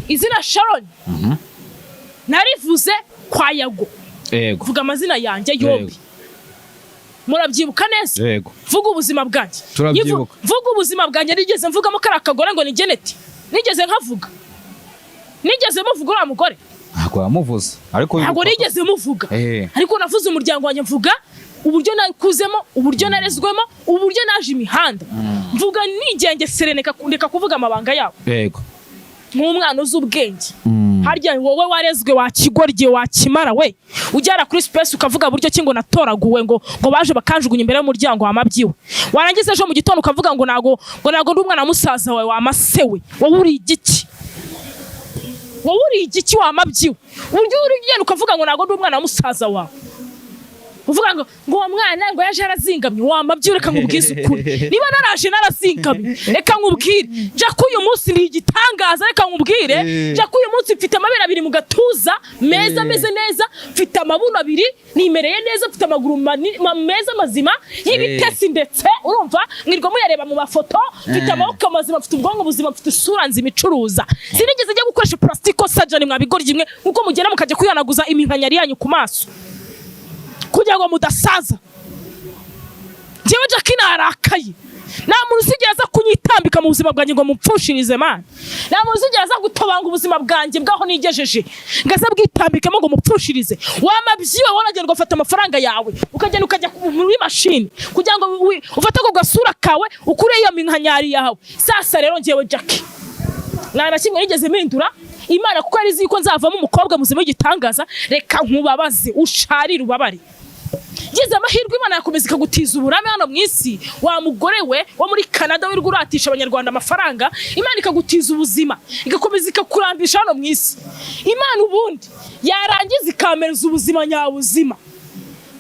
Izina Sharon narivuze kwa Yago, vuga amazina yanjye yombi. Murabyibuka neza? Yego. Vuga ubuzima bwanjye. Turabyibuka. Vuga ubuzima bwanjye. Nigeze mvugamo kariya kagore ngo ni Geneti? Nigeze nkavuga? Nigeze muvuga uriya mugore? Ntabwo wamuvuze, ariko Ntabwo wibuka ko- nigeze muvuga. Ariko navuze umuryango wanjye, mvuga uburyo nakuzemo, uburyo narezwemo, uburyo naje imihanda. Mvuga nigengesere, ndeka kuvuga amabanga yabo nk'umwana uzi ubwenge. Harya wowe warezwe wa kigoryi wa kimara we, ugera kuri space ukavuga buryo ki ngo natoraguwe, ngo baje bakanjugunya imbere y'umuryango wa mabyiwe, warangiza ejo mu gitondo ukavuga ngo ntago ndi umwana wa musaza wawe wa masewe. Wowe uri igiki? Wowe uri igiki wa mabyiwe? Uburyo uri ugenda ukavuga ngo ntago ndi umwana wa musaza wawe, uvuga ngo uwo mwana ngo yaje yarazingamye wa mabyiwe. Reka nkubwize ukuri, niba naraje narazingamye, reka nkubwire Jack, uyu munsi ni igitangaza. Reka nkubwire, Jack, uyu munsi mfite amabere abiri mu gatuza meza, ameze neza, mfite amabuno abiri, nimereye neza, mfite amaguru meza mazima y'ibitesi, ndetse urumva mwirwa muyareba mu mafoto. Mfite amaboko mazima, mfite ubwonko buzima, mfite isura nzima icuruza. Sinigeze njya gukoresha plastic surgery mwabigoryi imwe, nkuko mugenda mukajya kwihanaguza iminkanyari yanyu ku maso kugira ngo mudasaza. Njyewe Jackie narakaye. Nta muntu usigera aza kunyitambika mu buzima bwanjye ngo mupfushirize, man. Nta muntu usigera aza gutobanga ubuzima bwanjye bwaho nigejeje ngo aze bwitambikemo ngo mupfushirize. Wamabyiwe, waragenda ugafata amafaranga yawe, ukagenda ukajya muri mashini kugira ngo ufate ako gasura kawe, ukure iyo minkanyari yawe. Sasa rero njyewe Jackie nta na kimwe nigeze mpindura. Imana kuko yari izi yuko nzavamo umukobwa muzima w'igitangaza. Reka nkubabaze, usharire, ubabare. Ngize amahirwe Imana yakomeza ikagutiza uburame hano mu isi, wa mugore we wo muri Canada wirirwa uratisha Abanyarwanda amafaranga. Imana ikagutiza ubuzima, igakomeza ikakurambisha hano mu isi. Imana ubundi yarangiza ikamereza ubuzima nyabuzima,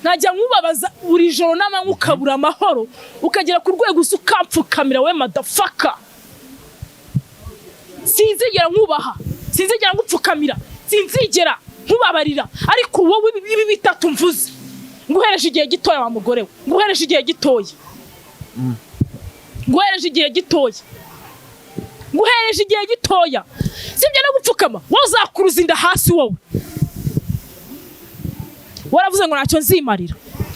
nkajya nkubabaza buri joro n'amanywa, ukabura amahoro, ukagera ku rwego uza ukampfukamira. We motherfucker. Sinzigera nkubaha, sinzigera ngupfukamira, sinzigera nkubabarira. Ariko wowe, ibi bitatu mvuze, nguhereje igihe gitoya, wa mugore we, nguhereje igihe gitoya, nguhereje igihe gitoya, nguhereje igihe gitoya. Sibyo no gupfukama, wowe uzakuruza inda hasi. Wowe waravuze ngo ntacyo nzimarira,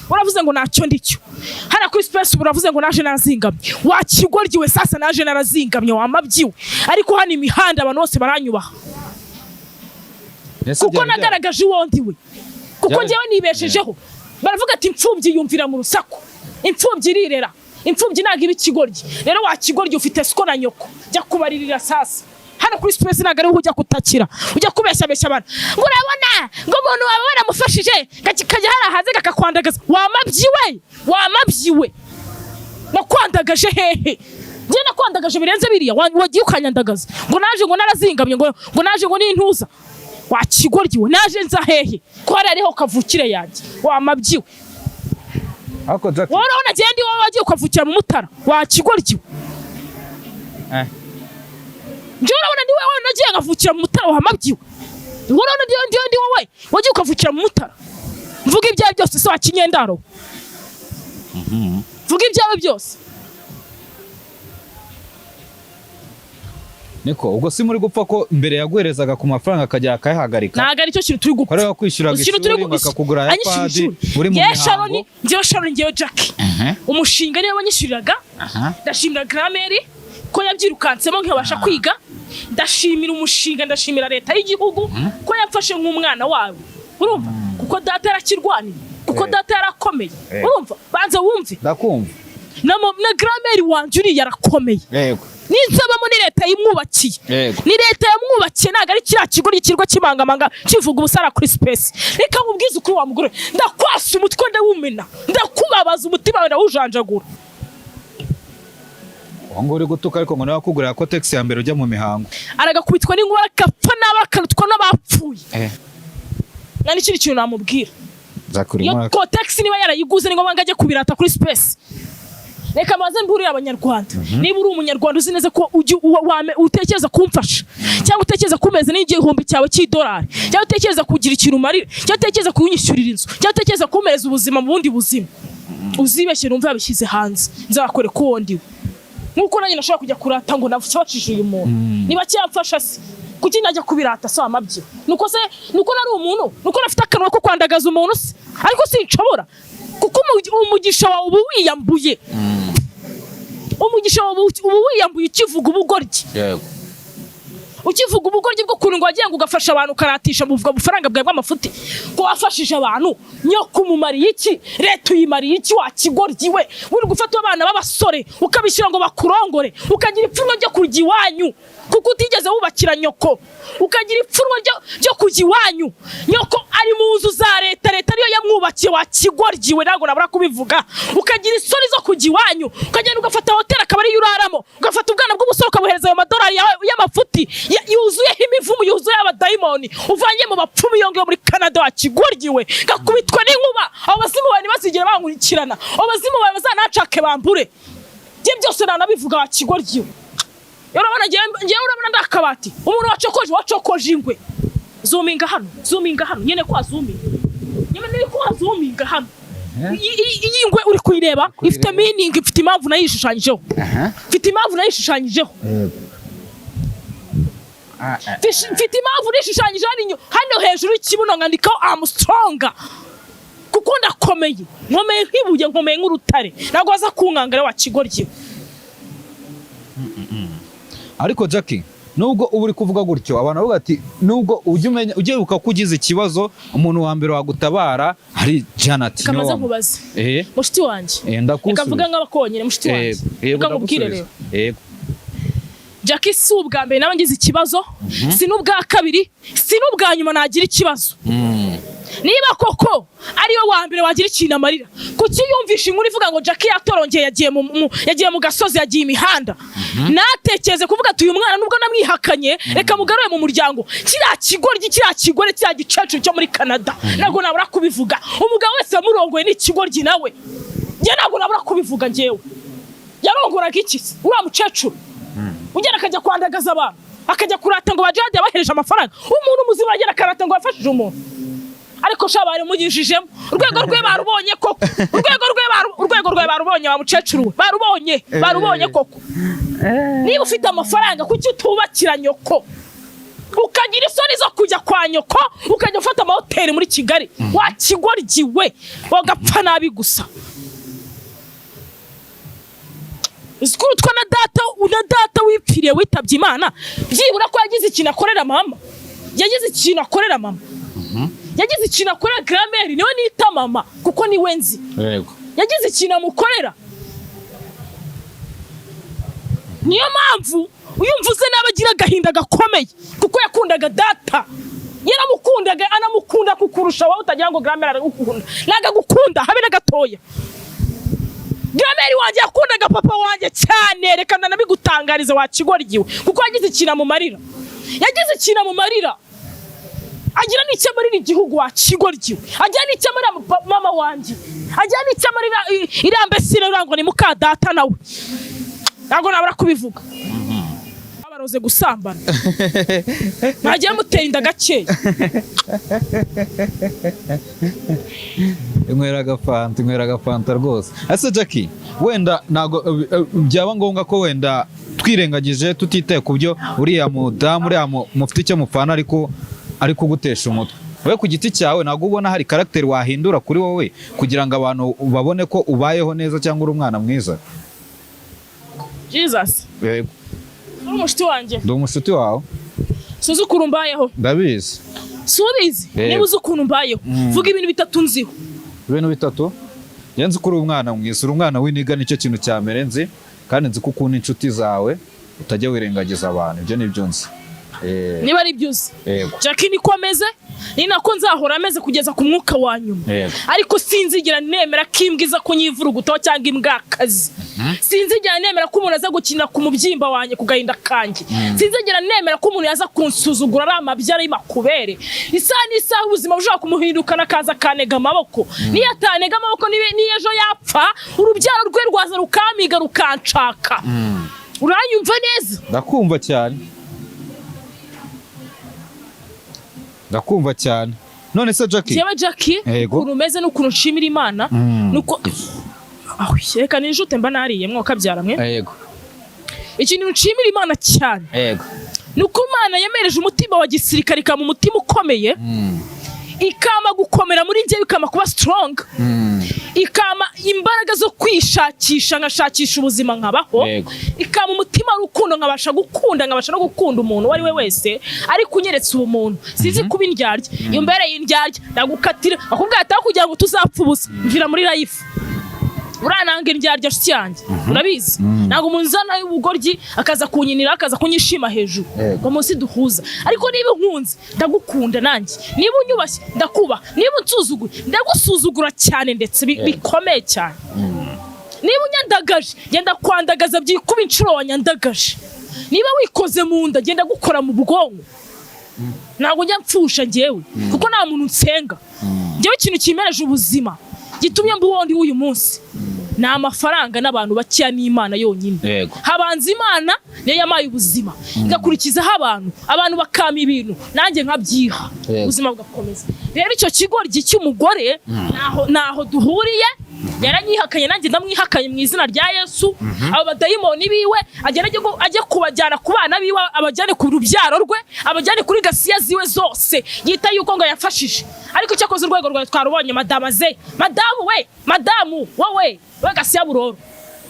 waravuze ngo ntacyo ndicyo hariya kuri space. Ubu uravuze ngo naje narazingamye, wakigoryiwe. Sasa naje narazingamye, wamabyiwe, ariko hano imihanda abantu bose baranyubaha. Ese Kuko byari nagaragaje uwo ndiwe, kuko njyewe nibeshejeho. Baravuga ati: "Imfubyi yumvira mu rusaku, imfubyi irirera, imfubyi ntabwo iba ikigoryi." Rero wakigoryi, ufite siko na nyoko, jya kubaririra. Sasa hano kuri space ntabwo ariho ujya kutakira, ujya kubeshyabeshya abantu ngo urabona ngo umuntu wawe waramufashije, kajya hariya hanze kakakwandagaza. Wamabyiwe, wamabyiwe, nakwandagaje hehe? Njye nakwandagaje birenze biriya wagiye ukanyandagaza ngo naje ngo narazingamye, ngo naje ngo n'intuza. Wakigoryiwe, naje nza hehe ko hariya ariho kavukire yanjye, wamabyiwe? Ariko Jackie, Wowe urabona njyewe ndi wowe wagiye ukavukira mu Mutara, wakigoryiwe? Eh. Njyewe urabona ndi wowe nagiye nkavukira mu Mutara, wamabyiwe? Wowe urabona ndi wowe wagiye ukavukira mu Mutara? Mvuga ibyawe byose se, wakinyendaro? Mvuga ibyawe byose. Niko ubwo si muri gupfa ko mbere yaguherezaga ku mafaranga akajya akayahagarika? Ntabwo aricyo kintu turi gupfa. Ko ariwe wakwishyuraga Ikintu turi ishuri, bakakugura aya anyishyura padi ishuri. uri mu Njyewe Sharon, mihango. njyewe Sharon, njyewe Jackie, umushinga niwe wanyishyuriraga. Ndashimira Grameri ko yabyirukansemo nkabasha kwiga. Ndashimira umushinga, ndashimira leta y'igihugu ko yamfashe nk'umwana wawe, urumva, kuko data yarakirwaniye, kuko data yarakomeye. Urumva, banza wumve. Ndakumva. Na Grameri wanjye uriya arakomeye. N'inzabamo ni leta yimwubakiye. Ni leta yamwubakiye, ntabwo ari kiriya kigo cy'ikirwa cy'imangamanga kivuga ubusara kuri space. Reka nkubwize ukuri, wa mugore, ndakwasa umutwe ndawumena, ndakubabaza umutima wawe ndawujanjagura. Uwo nguwo uri gutuka, ariko ngo nawe wakugurira Kotex ya mbere ujya mu mihango. Aragakubitwa n'inkuba, agapfa nabi, akarutwa n'abapfuye. Nta n'ikindi kintu namubwira. Jackie, Iyo urimo Kotex niba yarayiguze, ni ngombwa ngo ajye kubirata kuri space? Reka maze mburire Abanyarwanda. Niba uri Umunyarwanda, uzi neza ko ujya utekereza kumfasha, cyangwa utekereza kumeza n'igihumbi cyawe cy'idolari, cyangwa utekereza kugira ikintu umarira, cyangwa utekereza kunyishyurira inzu, cyangwa utekereza kumpereza ubuzima mu bundi buzima, uzibeshye numve yabishyize hanze, nzakwereka uwo ndiwe. Nk'uko nanjye nashobora kujya kurata ngo nafashije uyu muntu, niba cyamfasha se kuki najya kubirata? Se wamabye, nuko se nuko nari umuntu, nuko nafite akanwa ko kwandagaza umuntu se? Ariko sinshobora, kuko umugisha wawe uba wiyambuye, umugisha wawe uba wiyambuye ukivuga ubugoryi. Ukivuga ubugoryi bw'ukuntu ngo wagiye ngo ugafasha abantu, ukaratisha mu bufaranga bwawe bw'amafuti ko wafashije abantu. Nyoko umumariye iki? Leta uyimariye iki, wa kigoryi we? Uri gufata abana b'abasore ukabishyira ngo bakurongore, ukagira ipfunwe ryo kujya iwanyu kuko utigeze wubakira nyoko, ukagira ipfunwe ryo kujya iwanyu. Nyoko ari mu nzu za leta, leta ariyo yamwubakiye, wa kigoryi we, ntabwo nabura kubivuga. Ukagira isoni zo kujya iwanyu, ukagenda ugafata hoteli akaba ariyo uraramo, ugafata ubwana bw'umusore ukabuhereza ayo madolari yawe y'amafuti yuzuyeho imivumo, yuzuyeho abadayimoni uvanye mu bapfumu iyo ngiyo muri Canada. Wa kigoryi we, gakubitwa n'inkuba, abo bazimu bawe ntibazigere bankurikirana, abo bazimu bawe bazanacake bambure. Njye byose nanabivuga, wa kigoryi we. Urabona njyewe, urabona ndi akabati? Umuntu wacokoje, wacokoje ingwe. Zoominga hano, zoominga hano nyine, kwa zoominga nyine ni kwa zoominga hano. Iyi ngwe uri kuyireba ifite meaning, ifite impamvu nayishushanyijeho, mfite impamvu nayishushanyijeho. Mfite impamvu nishushanyije hano hano hejuru y'ikibuno, nkandikaho "I'm strong", kuko ndakomeye, nkomeye nk'ibuye, nkomeye nk'urutare. Ntabwo waza kunkangara, wa kigoryi. Ariko Jackie, nubwo uba uri kuvuga gutyo, abantu bavuga ati nubwo ujya umenya, ujya wibuka ko ugize ikibazo, umuntu wa mbere wagutabara ari Janet. Kamaze Niwe nkubaze. Mushiti wanjye. Eh, ndakusubiza. Reka mvuge nk'abakonyine, mushiti wanjye. Yego. Reka nkubwire rero. Ndagusubiza. Yego. Jackie si ubwa mbere nawe ngize ikibazo, si n'ubwa kabiri, si n'ubwa nyuma nagira ikibazo. Niba koko ariwe wa mbere wagira ikintu amarira, kuki yumvisha inkuru ivuga ngo Jackie yatorongeye, yagiye mu gasozi, yagiye imihanda, natekereze kuvuga ati: "Uyu mwana nubwo namwihakanye, reka mugarure mu muryango"? Kiriya kigoryi, kiriya kigore, kiriya gicecuru cyo muri Canada, ntabwo nabura kubivuga. Umugabo wese wamurongoye ni ikigoryi nawe. Njye ntabwo nabura kubivuga njyewe. Yarongoraga iki se uriya mukecuru ugenda akajya kwandagaza abantu? Akajya kurata ngo bajade yabahereje amafaranga. Umuntu muzima agera akarata ngo yafashije umuntu, ariko sha barumugishijemo urwego rwe, barubonye koko. Urwego rwe barubonye, wa mukecuru we, barubonye, barubonye koko. Niba ufite amafaranga, kuki utubakira nyoko, ukagira isoni zo kujya kwa nyoko, ukajya ufata amahoteli muri Kigali? Wakigoryiwe, wagapfa nabi gusa. Uzi ko urutwa na data, na data wipfiriye, witabye Imana, byibura ko yagize ikintu akorera mama, yagize ikintu akorera mama, yagize ikintu akorera grand-mère, niwe nita mama kuko niwe nzi. Yagize ikintu amukorera. Niyo mpamvu iyo mvuze nabi agira agahinda gakomeye, kuko yakundaga data, yaramukundaga, anamukunda kukurusha wowe. Utagira ngo grand-mère aragukunda, ntabwo agukunda habe na gatoya. Grand-mère wanjye yakundaga papa wanjye cyane. Reka ndanabigutangariza, wakigoryiwe, kuko yagize ikintu amumarira, yagize ikintu amumarira, agira n'icyo amarira igihugu, wakigoryiwe, agira n'icyo amarira mama wanjye, agira n'icyo amarira iriya mbesire urangwa ni muka data nawe. Ntabwo nabura kubivuga, babaroze gusambana, mwagiye mutera inda gakeya. Inywera agafanta, inywera agafanta rwose. Ese Jackie, wenda ntabwo byaba ngombwa ko wenda twirengagije, tutitaye ku byo uriya mudamu, uriya mufite icyo mupfana, ariko ari kugutesha umutwe, wowe ku giti cyawe ntabwo ubona hari caractère wahindura kuri wowe kugira ngo abantu babone ko ubayeho neza cyangwa uri umwana mwiza? Jesus. Yego. Uri umushuti wanjye. Ndi umushuti wawe. Suzi ukuntu mbayeho? Ndabizi. Si ubizi? Yego. Niba uzi ukuntu mbayeho, vuga ibintu bitatu nziho. Ibintu bitatu? Njye nzi ko uri umwana mwiza, uri umwana w'iniga, nicyo kintu cya mbere nzi. Kandi nzi ko ukunda inshuti zawe, utajya wirengagiza abantu. Ibyo ni byo nzi. Niba ari byo uzi, Yego. Jackie niko ameze, ni nako nzahora ameze kugeza ku mwuka wa nyuma. Ariko sinzigera nemera ko imbwa iza kunyivurugutaho cyangwa imbwakazi. Sinzigera nemera ko umuntu aza gukinira ku mubyimba wanjye, ku gahinda kanjye. Sinzigera nemera ko umuntu yaza kunsuzugura ari amabyara y'amakubere. Isaha n'isaha ubuzima bushobora kumuhindukana, akaza akanega amaboko. Niyo atanega amaboko, niyo ejo yapfa, urubyaro rwe rwaza rukamiga, rukanshaka. Uranyumva neza? Ndakumva cyane, ndakumva cyane. None se Jackie? Jewe Jackie, Yego. ukuntu umeze n'ukuntu nshimira Imana, nuko aho reka nijute mba nariye mwokabyara mwe. Ikintu nshimira Imana cyane nuko Imana yemereje umutima wa gisirikare, ikama umutima ukomeye, ikama gukomera muri njye, ikama kuba strong, ikama imbaraga zo kwishakisha, nkashakisha ubuzima nkabaho, ikama umutima w'urukundo, nkabasha gukunda, nkabasha no gukunda umuntu uwo ari we wese, ariko unyeretse ubumuntu. Sinzi kuba indyarya. Iyo mbereye indyarya ndagukatira, akubwira ati aho kugira ngo tuzapfa ubusa, mvira muri life. Urananga indyarya, nshuti yanjye, urabizi. Ntabwo umuntu uzana ubugoryi akaza kunyinira, akaza kunyishima hejuru ngo munsi duhuza. Ariko niba unkunze ndagukunda nanjye, niba unyubashye ndakubaha, niba unsuzuguye ndagusuzugura cyane ndetse bikomeye cyane. Niba unyandagaje genda kwandagaza byikuba inshuro wanyandagaje. Niba wikoze mu nda genda gukora mu bwonko. Ntabwo njya mpfusha njyewe, kuko nta muntu nsenga njyewe. Ikintu kimereje ubuzima, gitumye mba uwo ndi w'uyu munsi, ni amafaranga n'abantu bakeya n'Imana yonyine. Habanza Imana, niyo yamaye ubuzima, igakurikizaho abantu, abantu bakampa ibintu nanjye nkabyiha, ubuzima bugakomeza. Rero icyo kigoryi cy'umugore ntaho duhuriye. Yaranyihakanye, nanjye ndamwihakanye mu izina rya Yesu. Abo badayimoni biwe agende ajye kubajyana ku bana biwe, abajyane ku rubyaro rwe, abajyane kuri gasiya ziwe zose yita yuko ngo yafashije. Ariko cyakoze urwego rwawe twarubonye, madamu ze, madamu we, madamu wowe, we gasiya buroro,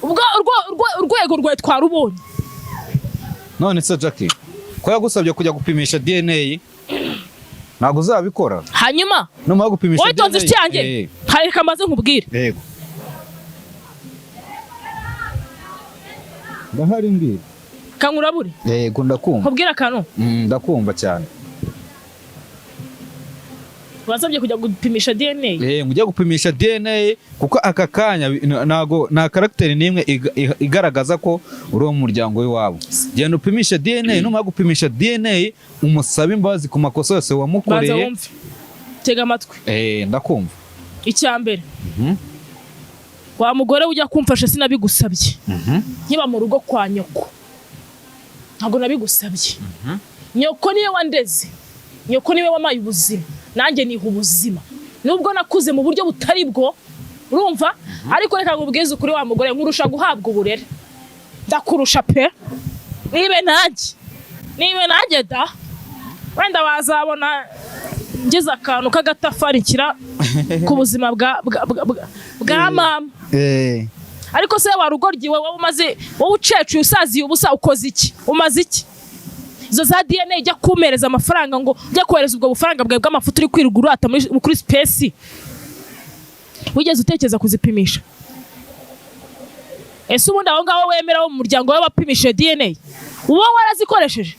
ubwo urwego rwawe twarubonye. None se Jackie, ko yagusabye kujya gupimisha DNA, ntabwo uzabikora? Hanyuma Numara gupimisha wowe tonze, inshuti yanjye, reka mbaze nkubwire. Yego, ndahari, mbwira. Kankurabure. Yego, ndakumva. Nkubwire akantu. Ndakumva cyane. Wasabye kujya gupimisha DNA? Mujya gupimisha DNA, kuko aka kanya ntago nta caractère n'imwe igaragaza ko uri uwo mu muryango w'iwabo. Genda upimishe DNA, numara gupimisha DNA umusabe imbabazi ku makosa yose Banza wamukoreye. wumve, tega amatwi. Ndakumva. Icya mbere, wa mugore ujya kumfasha sinabigusabye. Nkiba mu rugo kwa nyoko, Ntabwo nabigusabye. Nyoko niwe wandeze, nyoko niwe wampaye ubuzima, nanjye niha ubuzima nubwo nakuze mu buryo butari bwo, urumva? Ariko reka nkubwize ukuri, wa mugore, nkurusha guhabwa uburere, ndakurusha pe. Nibe nanjye, nibe nanjye da, wenda wazabona ngize akantu k'agatafari nshyira ku buzima bwa mama. Ariko se warugoryi wowe umaze, wowe ucecuye, usaziye ubusa, ukoze iki? Umaze iki? Izo za DNA ijya kumpereza amafaranga ngo ujya kohereza ubwo bufaranga bwawe bw'amafuti uri kwirirwa urata kuri space, wigeze utekereza kuzipimisha? Ese ubundi aho ngaho wemera wo mu muryango w'abapimishije DNA, uba warazikoresheje?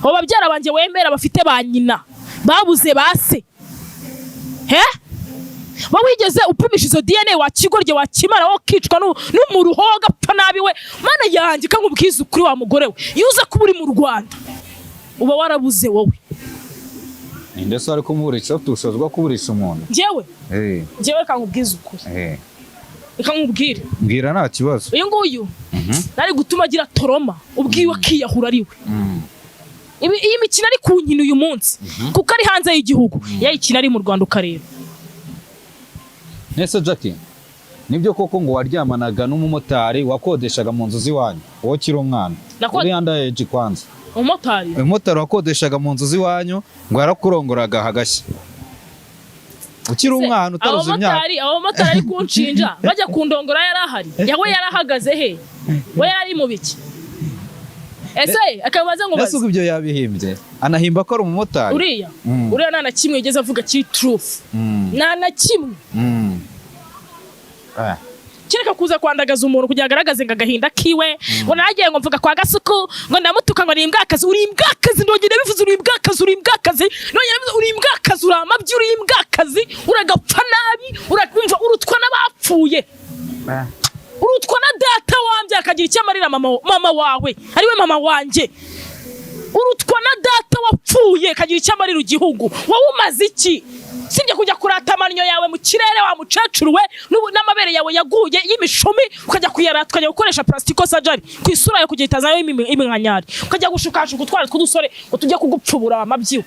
Abo babyara banjye wemera bafite ba nyina babuze ba se, he? Wowe wigeze upimisha izo DNA, wa kigoryi, wa kimara, wowe ukicwa n'umuruho, ugapfa nabi we? Mana yanjye, kankubwiza ukuri, wa mugore we, iyo uza kuba uri mu Rwanda uba warabuze wowe. Ninde se wari kumuburisha? Ufite ubushobozi bwo kuburisha umuntu? Njyewe? Eh. Njyewe, reka nkubwize ukuri. Reka nkubwire. Mbwira, nta kibazo. Uyu nguyu nari gutuma agira trauma ubwiwe, akiyahura ari we. Iyi mikino ari kunkina uyu munsi, kuko ari hanze y'igihugu, yayikina ari mu Rwanda ukareba. Nese Jackie, nibyo koko ngo waryamanaga n'umumotari wakodeshaga mu nzu z'iwanyu wowe ukiri umwana? Uri under age kwanza. Umumotari? Umumotari wakodeshaga mu nzu z'iwanyu ngo yarakurongoraga hagashya ukiri umwana utaruza imyaka. Abamotari ari kunshinja bajya kundongora yari ahari? Yawe yarahagaze he? We yari mu biki? Ese akabaza ngo Nese baze ubwo ibyo yabihimbye, anahimba ko ari umumotari? Uriya uriya nta na kimwe yigeze avuga kiri truth, nta na kimwe. Kereka kuza kwandagaza umuntu kugira ngo agaragaze ngo agahinda kiwe, ngo nagiye ngo mvuga kwa Gasuku, ngo ndamutuka ngo ni imbwakazi. Uri imbwakazi, ndongera bivuze, uri imbwakazi, uri imbwakazi, ndongera bivuze, uri imbwakazi, uri amabyi, uri imbwakazi, uragapfa nabi, urumva, urutwa n'abapfuye, urutwa na data wambye akagira icyo amarira mama wawe ariwe mama wanjye, urutwa na data wapfuye akagira icyo amarira igihugu. Wowe umaze iki sibye kujya kurata amannyo yawe mu kirere, wa mukecuru we, n'amabere yawe yaguye y'imishumi ukajya kuyarata, ukajya gukoresha plastic surgery ku isura yawe kugira itazayo iminkanyari, ukajya gushukashuka utwana tw'udusore ngo tujye kugupfubura amabyiwe?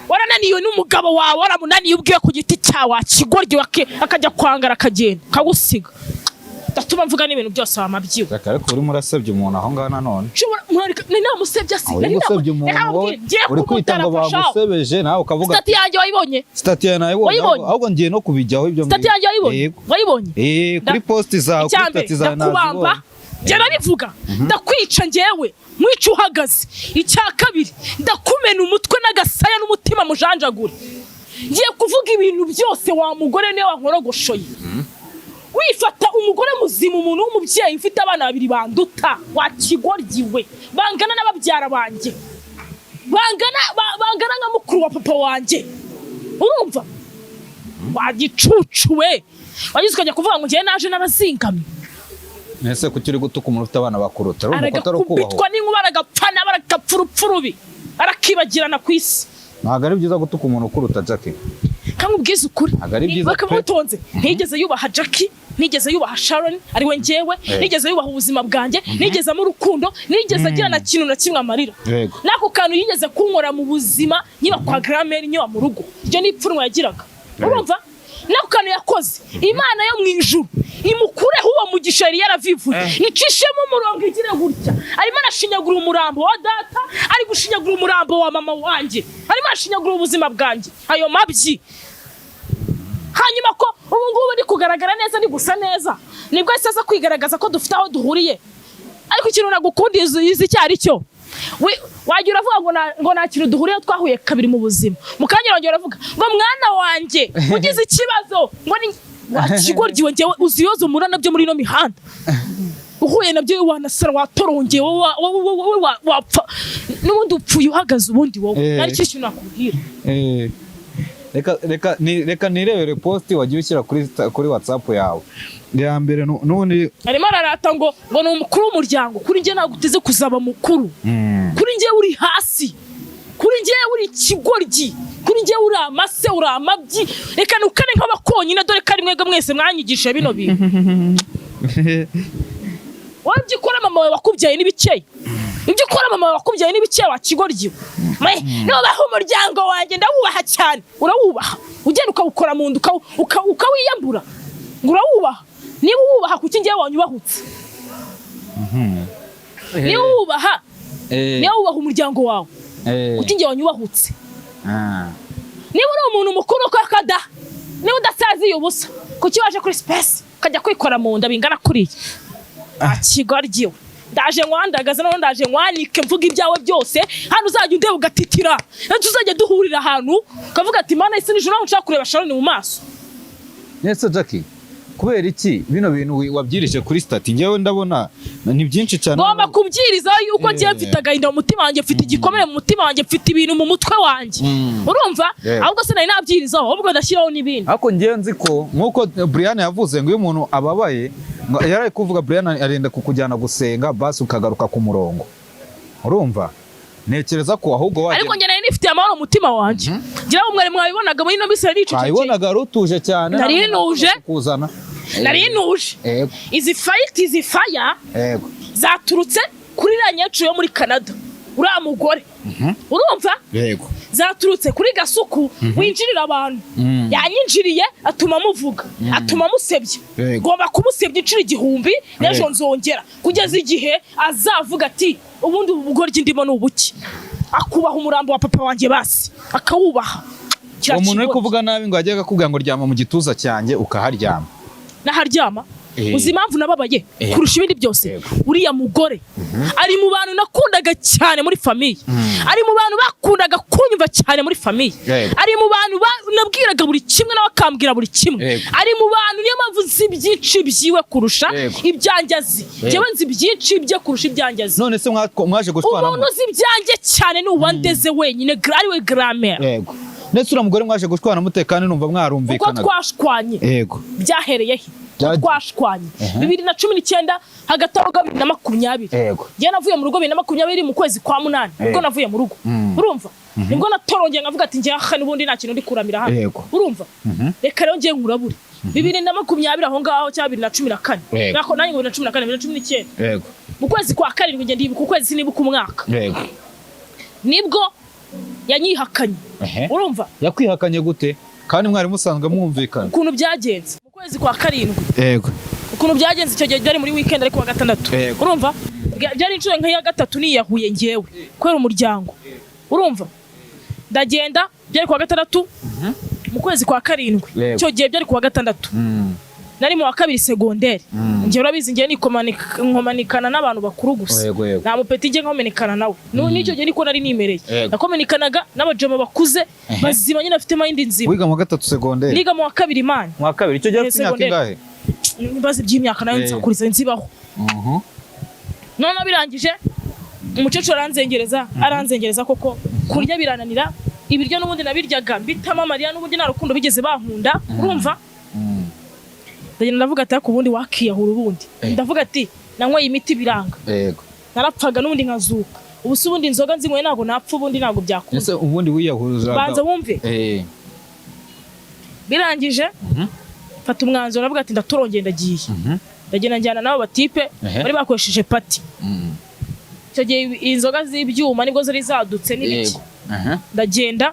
Warananiwe n'umugabo wawe, waramunaniye ubwiwe ku giti cyawe, wakigoryi, akajya kwangara akagenda akagusiga. Ndatuma mvuga n'ibintu byose, wamabyiwe. Reka, ariko urimo urasebya umuntu aho ngaho nanone. Nshobora nari namusebye se? Uri Nari gusebya umuntu Reka wowe. nkubwire, ngiye Uri kwita ngo kumutarafasha. bagusebeje, nawe ukavuga. Status yanjye wayibonye? Status yawe nayibonye. Wayibonye? Ahubwo ngiye no kubijyaho ibyo Status ngibyo. yanjye wayibonye? Yego. Wayibonye? Eh, kuri post zawe, kuri Icyambere, status zawe ndakubamba. nazibonye. Njye nabivuga, ndakwica njyewe nkwica uhagaze. Icya kabiri, ndakumena umutwe n'agasaya n'umutima mujanjagure. Ngiye kuvuga ibintu byose, wa mugore niwe wankorogoshoye, wifata umugore muzima, umuntu w'umubyeyi ufite abana babiri banduta, wa kigoryi we, bangana n'ababyara banjye, bangana bangana nka mukuru wa papa wanjye, urumva, wa gicucu we, wagize ukajya kuvuga ngo njyewe naje n'abazingamye. Ese kuki uri gutuka umuntu ufite abana bakuruta? Urumva ko atari Aragakubitwa ukubaho? n'inkuba, aragapfa nabi, aragapfa urupfu rubi, arakibagirana ku isi. Ntabwo ari byiza gutuka umuntu ukuruta, Jackie. Kamubwiza ukuri. Ntabwo ari byiza pe. Bakamutonze, ntigeze yubaha Jackie, ntigeze yubaha Sharon ariwe njyewe, ntigeze yubaha ubuzima bwanjye, ntigeze amu urukundo, ntigeze agira na kintu na kimwe amarira. N'ako kantu yigeze kunkora mu buzima nkiba kwa grand-mère, nkiba mu rugo, iryo ni ipfunwe yagiraga. Urumva, n'ako kantu yakoze, Imana yo mu ijuru imukureho uwo mugisha yari yaravivuye, icishemo umurongo igire gutya. Arimo arashinyagura umurambo wa data, ari gushinyagura umurambo wa mama wanjye, arimo arashinyagura ubuzima bwanjye, ayo mabyi. Hanyuma ko ubu ngubu ni kugaragara neza, ni gusa neza, nibwo ese aza kwigaragaza ko dufite aho duhuriye. Ariko ikintu nagukundiye izi icyo ari cyo, wagira uravuga ngo nta kintu duhuriyeho, twahuye kabiri mu buzima. Mu kanya urongera uravuga ngo mwana wanjye ugize ikibazo, ngo ni wakigoryi we. Njyewe uzi ibibazo mpura nabyo muri ino mihanda, uhuye nabyo wanasara, watorongeye wowe, wapfa n'ubundi upfuye uhagaze ubundi wowe. Nari cyo kintu nakubwira. Eh, reka nirebere post wagiye ushyira kuri WhatsApp yawe ya mbere n'ubundi. Arimo ararata ngo ni umukuru w'umuryango. Kuri njye ntabwo uteze kuzaba mukuru. Kuri njye uri hasi, kuri njye uri ikigoryi, kuri njye uri amase, uri amabyi. Reka nukane nk'abakonyine, dore ko ari mwebwe mwese mwanyigishije bino bintu. Wowe ibyo ukora mama wawe wakubyaye n'ibikeya. Ibyo ukora mama wakubyaye n'ibikeya, wakigoryi. Nubaha umuryango wanjye, ndawubaha cyane. Urawubaha ugenda ukawukora mu nda, ukawiyambura ngo urawubaha? Niba uwubaha, kuki ngewe wanyubahutse? Niba uwubaha, niba wubaha umuryango wawe, kuki ngewe wanyubahutse? Niba uri umuntu mukuru koko da, niba udasaziye ubusa, kuki waje kuri space ukajya kwikora mu nda bingana kuriya? Akigoryi, ndaje nkwandagaza, none ndaje nkwanike, mvuga ibyawe byose hano. Uzajya undeba ugatitira, tuzajya duhurira ahantu ukavuga ati: "Mana isi nijoro, ntabwo nshaka kureba Sharon mu maso." Nese Jackie, kubera iki bino bintu wabyirije kuri status? Njyewe ndabona ni byinshi cyane. Ngomba kubyirizaho yuko ngiye mfite agahinda mu mutima wanjye, mfite igikomere mu mutima wanjye, mfite ibintu mu mutwe wanjye. Urumva? Ahubwo se nari nabyirizaho, ahubwo ndashyiraho n'ibindi. Ariko njyewe nzi ko nk'uko Brian yavuze ngo iyo umuntu ababaye, ngo yari ari kuvuga Brian arenda kukujyana gusenga, basi ukagaruka ku murongo. Urumva, ntekereza ko ahubwo Ariko wagenda njye nari nifitiye amahoro mu mutima wanjye, ngira ngo mwari mwabibonaga muri ino minsi nari nicecekeye. Twayibonaga wari utuje cyane. Nari ntuje. Kuzana. Nari ntuje. Izi fight, izi fire zaturutse kuri iriya nyecuru yo muri Canada, uriya mugore, urumva? Yego. Zaturutse kuri Gasuku winjirira abantu. Yanyinjiriye atuma muvuga, atuma musebya. Ngomba kumusebya inshuro 1000 n'ejo nzongera, kugeza igihe azavuga ati: "Ubundi ubu bugoryi ndimo ni ubuki?" Akubaha umurambo wa papa wanjye, basi akawubaha. Kiriya Uwo muntu uri kigoryi. kuvuga nabi ngo yajyaga akubwira ngo ryama mu gituza cyanjye, ukaharyama. Naharyama. Uzi impamvu nababaye kurusha ibindi byose? Yego. Uriya mugore ari mu bantu nakundaga cyane muri famille, ari mu bantu bakundaga kunyumva cyane muri famille, ari mu bantu nabwiraga buri kimwe nawe akambwira buri kimwe, ari mu bantu, niyo mpamvu nzi byinshi byiwe kurusha ibyanjye azi. Njyewe nzi byinshi bye kurusha ibyanjye azi. None se mwaje gushwana? Umuntu uzi ibyanjye cyane ni uwandeze wenyine, ariwe grand-mère. Yego. Ndetse uriya mugore mwaje gushwana mute, kandi numva Uko mwarumvikanaga? twashwanye, byahereye he? Twashwanye 2019, hagati aho 2020. Njye navuye mu rugo 2020 mu kwezi kwa munani, nibwo navuye mu rugo. Urumva, nibwo natorongeye nkavuga ati: "Njye aha n'ubundi nta kintu ndi kuramira hano." Urumva, reka rero ngiye nkurabure, 2020 aho ngaho cyangwa 2014. Nako nanjye ngo 2014, 2019, mu kwezi kwa karindwi, njye ndibuka ukwezi, sinibuka umwaka, nibwo yanyihakanye. Urumva? Yakwihakanye gute kandi mwari musanzwe mwumvikana? Ukuntu byagenze mu kwezi kwa karindwi, ukuntu byagenze icyo gihe, byari muri weekend ariko wa gatandatu. Urumva, byari inshuro nk'iya gatatu niyahuye ngewe kubera umuryango. Urumva, ndagenda, byari kuwa gatandatu mu kwezi kwa karindwi. Icyo gihe byari kuwa gatandatu. Nari mu wa kabiri segonderi. Njyewe urabizi, njyewe nkomanikana n'abantu bakuru gusa. Yego yego. Nta mupeti njye nkomenikana nawe. N'icyo gihe niko nari nimereye. Nakomenikanaga n'abajama bakuze, bazima nyine, bafite mind nzima. Wiga mu wa gatatu segonderi? Niga mu wa kabiri, man. Mu wa kabiri icyo gihe Eh, ufite imyaka segonderi. ingahe? Ibibazo by'imyaka nayo nsakuriza nzibaho. Noneho birangije, umukecuru aranzengereza, aranzengereza koko, kurya birananira. Ibiryo n'ubundi nabiryaga mbitamo amarira, n'ubundi nta rukundo bigeze bankunda. Urumva, ndagenda ndavuga ati: "Ariko ubundi wakiyahura ubundi." Ndavuga ati: "Nanyweye imiti biranga." Narapfaga n'ubundi nkazuka. Ubu se ubundi inzoga nzinyweye ntabwo napfa? Ubundi ntabwo byakunda. Ese ubundi wiyahuzaga? Banza wumve. Birangije, mfata umwanzuro, ndavuga ati: "Ndatorongeye, ndagiye." Ndagenda njyana n'abo batipe bari bakoresheje party. Icyo gihe inzoga z'ibyuma nibwo zari zadutse n'ibiki. Ndagenda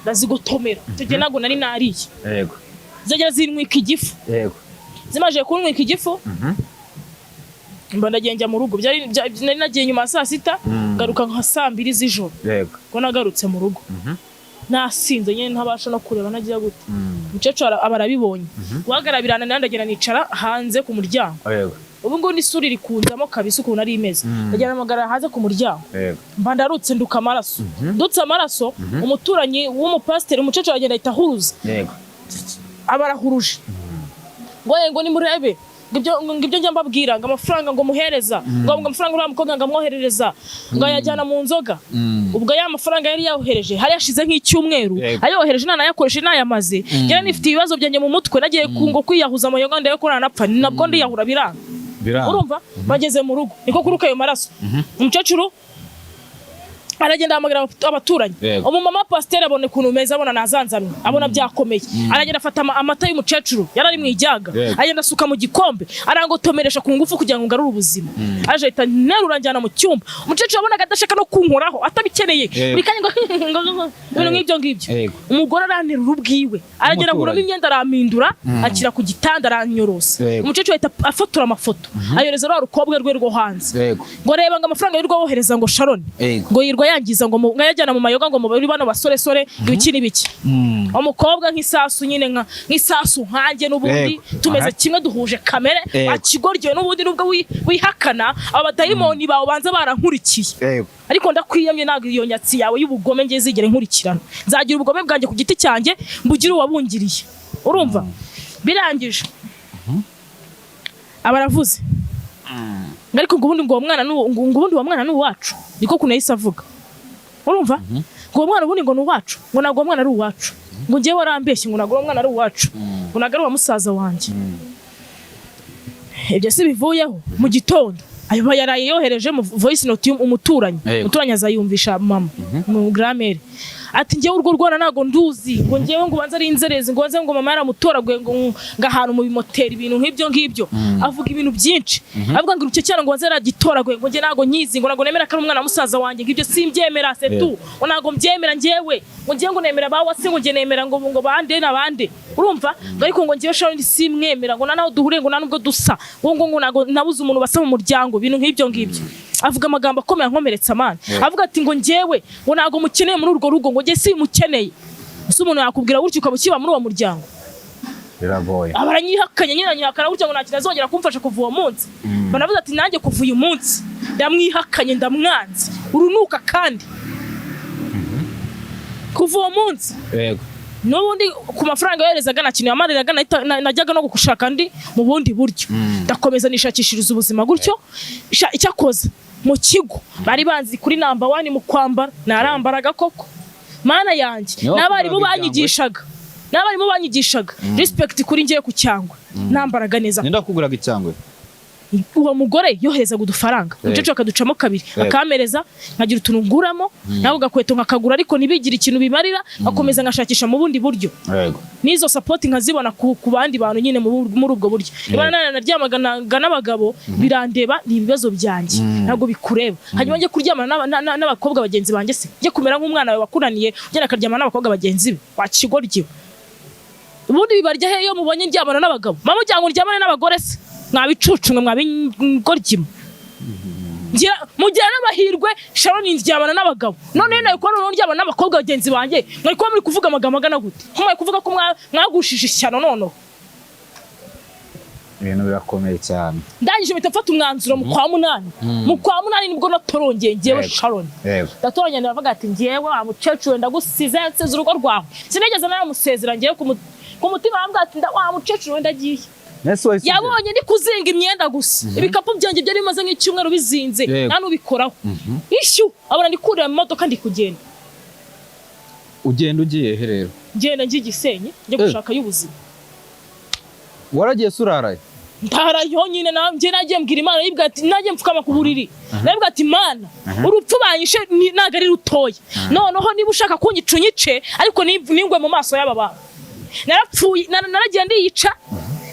ndazigotomera. Icyo gihe ntabwo nari nariye. Zagera zinwika igifu. Zimaze kuntwika igifu, mba ndagiye njya mu rugo. Nari nagiye nyuma ya saa sita, ngaruka nka saa mbiri z'ijoro. Ko nagarutse mu rugo nasinze nyine, ntabasha no kureba, nagira gute. Umukecuru aba arabibonye, guhagarara birananira, ndagenda nicara hanze ku muryango. Ubu ngubu n'isura iri kunzamo kabisa ukuntu ari imeze. Ndagenda mpagarara hanze ku muryango, mba ndarutse, nduka amaraso. Ndutse amaraso, umuturanyi w'umupasiteri, umukecuru aragenda ahita ahuruza. Aba arahuruje ngo: "Ye, ngo nimurebe, ngo ibyo njya mbabwira, ngo amafaranga ngo muhereza, ngo amafaranga uriya mukobwa ngo amwoherereza, ngo ayajyana mu nzoga." Ubwo ya mafaranga yari yohereje hari yashize nk'icyumweru ayohereje, nanayakoreshe nayamaze. Njyewe nifite ibibazo byanjye mu mutwe, nagiye ngo kwiyahuza amayoga ndayo ko nanapfa, ni nabwo ndiyahura biranga. Biranga. Urumva, bageze mu rugo niko kuruka ayo maraso. Umukecuru Aragenda ahamagara abaturanyi. Umumama wa pasiteri abona ukuntu umeze, abona nazanzamye, abona byakomeye, aragenda afata amata y'umukecuru yari ari mu ijyaga, agenda asuka mu gikombe, arangotomeresha ku ngufu kugira ngo ngarure ubuzima. Aje ahita nterura njyana mu cyumba. Umukecuru yabonaga adashaka no kunkoraho, atabikeneye. Buri kanya ngo ibintu nk'ibyo ngibyo. Umugore aranterura ubwiwe, aragenda Umuturanyi. aguramo imyenda, arampindura, akira ku gitanda, aranyorosa. Umukecuru ahita afotora amafoto, ayohereza rwa rukobwa rwe rwo hanze, ngo reba ngo amafaranga yirirwa wohereza ngo Sharon, ngo yirwa yangiza, ngo ngo ayajyana mu mayoga, ngo muri bano basoresore, ngo ibiki n'ibiki. Umukobwa nk'isasu nyine, nk'isasu nkanjye n'ubundi, tumeze kimwe, duhuje kamere. Akigoryowe n'ubundi, nubwo wihakana aba badayimoni bawe banza barankurikiye, ariko ndakwiyamye, ntabwo iyo nyatsi yawe y'ubugome ngiye zigere nkurikirana. Nzagira ubugome bwanjye ku giti cyanjye, mbugire uwabungiriye. Urumva birangije, aba aravuze ngo ariko ngo ubundi ngo uwo mwana ni ngo ubundi uwo mwana ni uwacu. Niko kuntu yahise avuga. Urumva, ngo uwo mwana ubundi ngo ni uwacu, ngo ntabwo uwo mwana ari uwacu, ngo njyewe warambeshye, ngo ntabwo uwo mwana ari uwacu, ngo ntabwo ari uwa musaza wanjye. Ibyo si bivuyeho, mu gitondo ayo yaraye yohereje mu voice note umuturanyi. Umuturanyi azayumvisha mama mu gramere, ati njyewe urwo rwana ntabwo nduzi, ngo njyewe ngo ubanze ari inzerezi, ngo ubanze ngo mama yaramutoraguye ngo ahantu mu bimoteri, ibintu nk'ibyo ngibyo. Avuga ibintu byinshi, avuga ngo icyo cyana ngo ubanze yaragitoraguye, ngo njye ntabwo nyizi, ngo ntabwo nemera ko ari umwana wa musaza wanjye, ngo ibyo simbyemera setu, ngo ntabwo mbyemera njyewe, ngo njyewe ngo nemera ba wase, ngo njye nemera ngo bande na bande. Urumva, ngo ariko ngo njyewe Sharon simwemera, ngo nta naho duhuriye, ngo nta nubwo dusa, ngo ntabwo nabuze umuntu basa mu muryango, ibintu nk'ibyo ngibyo. Avuga amagambo akomeye ankomeretsa amana. Avuga ati ngo njyewe ngo ntabwo mukeneye muri urwo rugo, ngo njye simukeneye. Ese umuntu yakubwira gutyo ukaba ukiba muri uwo muryango? Biragoye. Aba aranyihakanye nyine, anyihakana gutya ngo nta kintu azongera kumfasha kuva uwo munsi. Banavuze ati nanjye kuva uyu munsi ndamwihakanye, ndamwanze urunuka. Kandi kuva uwo munsi, n'ubundi ku mafaranga yoherezaga nta kintu yamariraga. Najyaga no gushaka andi mu bundi buryo, ndakomeza nishakishiriza ubuzima gutyo. Icyakoze mu kigo bari banzi kuri number one mu kwambara, narambaraga koko mana yanjye. Niho N'abarimu wakuraga ibyangwe? banyigishaga, n'abarimu banyigishaga, respect kuri ngiye ku cyangwe, nambaraga neza. Ninde wakuguraga icyangwe? Uwo mugore yoherezaga udufaranga, umukecuru akaducamo kabiri, akampereza, nkagira utuntu nguramo nawe gakweto nkakagura, ariko ntibigire ikintu bimarira, akomeza ngashakisha mu bundi buryo. N'izo support nkazibona ku bandi bantu nyine muri ubwo buryo. Niba naryamaganaga n'abagabo birandeba, ni ibibazo byanjye, ntabwo bikureba. Hanyuma njye kuryamana n'abakobwa bagenzi banjye se, njye kumera nk'umwana wawe wakunaniye ugenda akaryamana n'abakobwa bagenzi be? Wakigoryiwe, ubundi bibarya he iyo mubonye ndyamana n'abagabo? Mama ugira ngo ndyamane n'abagore se? Mwabicucu mwe, mwabigoryi mwe. Mugira n'amahirwe Sharon ndyamana n'abagabo. None nawe kuba noneho ndyamana n'abakobwa bagenzi banjye, mwari kuba muri kuvuga amagambo angana gute? Ko mwari kuvuga ko mwagushije ishyano noneho? Ibintu birakomeye cyane. Ndangije mpita mfata umwanzuro mu kwa munani. Mu kwa munani nibwo natorongeye ngewe, Sharon. Ndatorongeye, ndavuga ati ngewe wa mukecuru ndagusize, nsize urugo rwawe. Sinigeze naramusezera ngewe ku mutima, arambwira ati wa mukecuru we ndagiye. Nese wahise ugenda? Yabonye ndi kuzinga imyenda gusa, ibikapu byanjye byari bimaze nk'icyumweru bizinze, nta n'ubikoraho ishyu, abona ndi kurira mu modoka ndi kugenda. Ugenda ugiye he rero? Ngenda njya i Gisenyi, njya gushakayo ubuzima. Waragiye se uraraye? Ndarayo nyine. Njye nagiye mbwira Imana, yibwira ati nagiye mfukama ku buriri, nabwira ati Mana, urupfu banyishe ntabwo ari rutoya. Noneho niba ushaka kunyica unyice, ariko ningwe mu maso y'aba bantu. Narapfuye, naragiye ndiyica,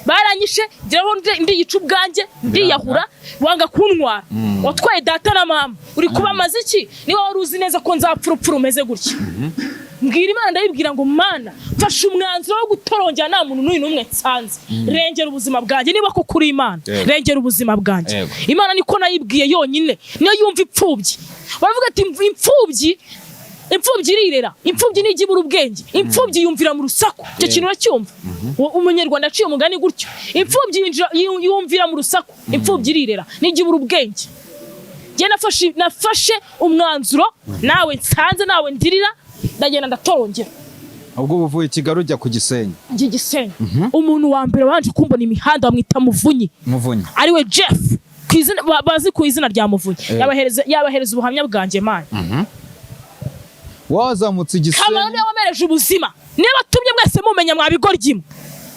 baranyishe, ngeraho ndiyica ubwanjye, ndiyahura, wanga kuntwara. Watwaye data na mama, uri kubamaza iki niba wari uzi neza ko nzapfa urupfu rumeze gutya? Mbwira Imana, ndayibwira ngo Mana, mfashe umwanzuro wo gutorongera, nta muntu n'uyu n'umwe nsanze, rengera ubuzima bwanjye niba koko uri Imana. Rengera ubuzima bwanjye. Imana niko nayibwiye yonyine, niyo yumva imfubyi. Baravuga ati imfubyi, imfubyi irirera, imfubyi ntijya ibura ubwenge, imfubyi yumvira mu rusaku. Icyo kintu uracyumva? Umunyarwanda aciye umugani gutyo: imfubyi yumvira mu rusaku, imfubyi irirera, ntijya ibura ubwenge. Njye nafashe umwanzuro, nawe nsanze, nawe ndirira, ndagenda ndatorongera. Ubwo uba uvuye i Kigali ujya ku Gisenyi? Njye Gisenyi, umuntu wa mbere wabanje kumbona imihanda bamwita Muvunyi. Muvunyi. Ariwe Jeff ku izina bazi ku izina rya Muvunyi. Yabahereza ubuhamya bwanjye mani. Wazamutse Kamaro Igisenyi. niwe wamereje ubuzima, niba atumye mwese mumenya, mwabigoryi mwe.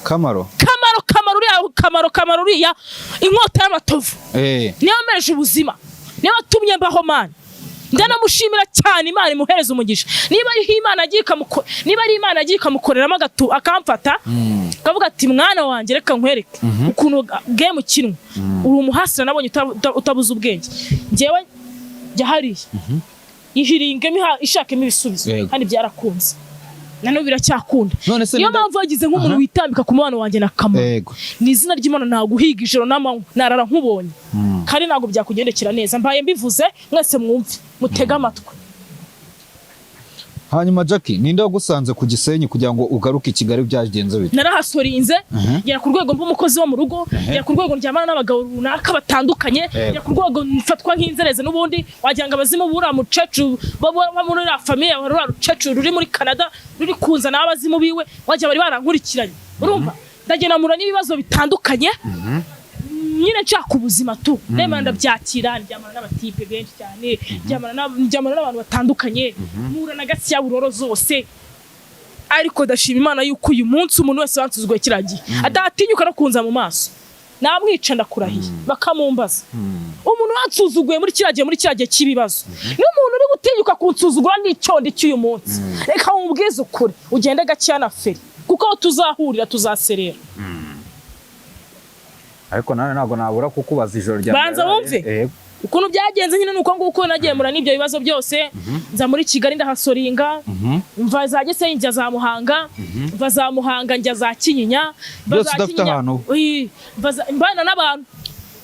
Kamaro? Kamaro, Kamaro uriya, Kamaro, Kamaro uriya inkota y'amatovu. Niwe wamereje ubuzima, niwe watumye mbaho mani. Ndanamushimira cyane, Imana imuhereza umugisha. Niba ari Imana yagiye ikamukoreramo agatu akamfata, akavuga ati: "Mwana wanjye, reka nkwereke ukuntu game ukinwa. Uri umuhasira, nabonye utabuze ubwenge." Njyewe jya hariya ihiringemo, ishakemo ibisubizo. Kandi byarakunze, na n'ubu biracyakunda. None se Niyo mpamvu wagize nk'umuntu witambika ku mubano wanjye na Kamonyi, ni izina ry'Imana, ntabwo uhiga ijoro n'amanywa, narara nkubonye, kandi ntabwo byakugendekera neza. Mbaye mbivuze, mwese mwumve, mutege amatwi. Hanyuma Jackie, ninde wagusanze ku Gisenyi kugira ngo ugaruke i Kigali? Byagenze bite? Narahasorinze, ngera ku rwego mba umukozi wo mu rugo, ngera ku rwego ndyamana n'abagabo runaka batandukanye, ngera ku rwego mfatwa nk'inzereze. N'ubundi wagira ngo abazimu buriya mukecuru bo muri uriya famille, ruriya rukecuru ruri muri Canada ruri kunzana abazimu biwe, wagira bari barankurikiranye. Urumva, ndagenda mpura n'ibibazo bitandukanye nyine, nshaka ubuzima tu, ndemera ndabyakira, ndyamana n'abatipe benshi cyane, ndyamana n'abantu batandukanye, mpura na gasiya buroro zose. Ariko ndashima Imana yuko uyu munsi umuntu wese wansuzuguye kiriya gihe adatinyuka no kunza mu maso, namwica, ndakurahiye, bakamumbaza. Umuntu wansuzuguye muri kiriya gihe, muri kiriya gihe cy'ibibazo, n'umuntu uri gutinyuka kunsuzugura n'icyondi cy'uyu munsi, reka mubwize ukuri, ugende gakeya na feri, kuko aho tuzahurira tuzaserera. Ariko nawe ntabwo nabura kukubaza ijoro rya Banza wumve. Yego. Ukuntu byagenze nyine ni uko nguko, nagiye mura n'ibyo bibazo byose, nza muri Kigali ndahasoringa, mva za Gisenyi njya za Muhanga, mva za Muhanga njya za Kinyinya, mva Byose za udafite Kinyinya- ahantu uba. Ui, mbana n'abantu,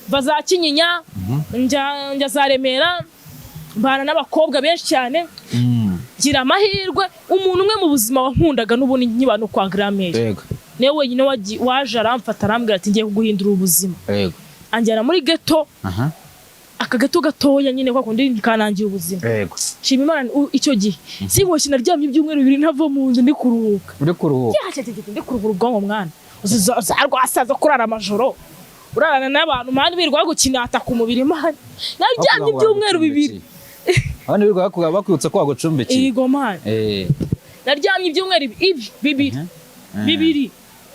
mva za Kinyinya njya za Remera, mbana n'abakobwa benshi cyane. Ngira amahirwe, umuntu umwe mu buzima wankundaga n'ubundi nkiba no kwa grand-mère, niwe wenyine waje aramfata, arambwira ati: "Ngiye kuguhindura ubuzima." Anjyana muri ghetto, aka gato gatoya nyine kwa kundi kanangira ubuzima. Nshima Imana, icyo gihe sinkoshye, naryamye ibyumweru 2 ntava mu nzu, ndi kuruhuka. Uri kuruhuka. Ya, ndi kuruhura ubwonko mwana. Uzi za rwasa zo kurara amajoro urarana n'abantu mani, birirwa bagukinata ku mubiri mani. Naryamye ibyumweru 2. Abandi birirwa bakwibutsa ko bagucumbikiye. Yego mani. Naryamye ibyumweru ibi 2, 2.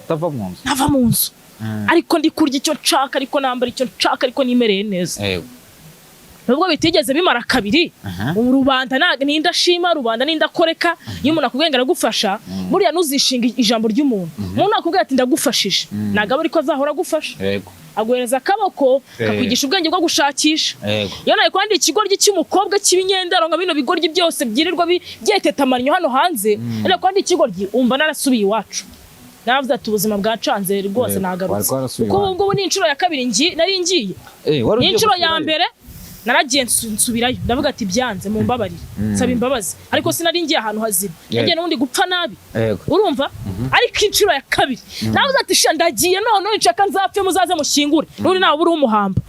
Utava mu nzu. Ntava mu nzu, ariko ndi kurya icyo nshaka, ariko nambara icyo nshaka, ariko nimereye neza, nubwo bitigeze bimara kabiri. Ubu rubanda nindashima rubanda, nindakoreka. Iyo umuntu akubwiye ngo aragufasha, buriya ntuzishinga ijambo ry'umuntu. Umuntu akubwira ati: "Ndagufashije," ntabwo aba ariko azahora agufasha. Aguhereza akaboko, kakwigisha ubwenge bwo gushakisha. Iyo nawe kwandi ikigoryi cy'umukobwa cy'ibinyendaro nka bino bigoryi byose byirirwa byeteta amannyo hano hanze, ariko kwandi ikigoryi, umva narasubiye iwacu, naravuze ati: "Ubuzima bwacanze rwose." Nagarutse. Wari warasubiye Kuko ubu iwanyu. ngubu ni inshuro ya kabiri nari ngiye. Wari Ni ugiye inshuro ya gusubirayo? mbere naragiye nsubirayo, ndavuga ati: "Byanze, mumbabarire," nsaba imbabazi, ariko sinari ngiye ahantu hazima, nagiye n'ubundi gupfa nabi. Urumva, ariko inshuro ya kabiri navuze ati: "Sha, ndagiye none nshaka nzapfe, muzaze mushyingure n'ubundi ntawe uri umuhamba."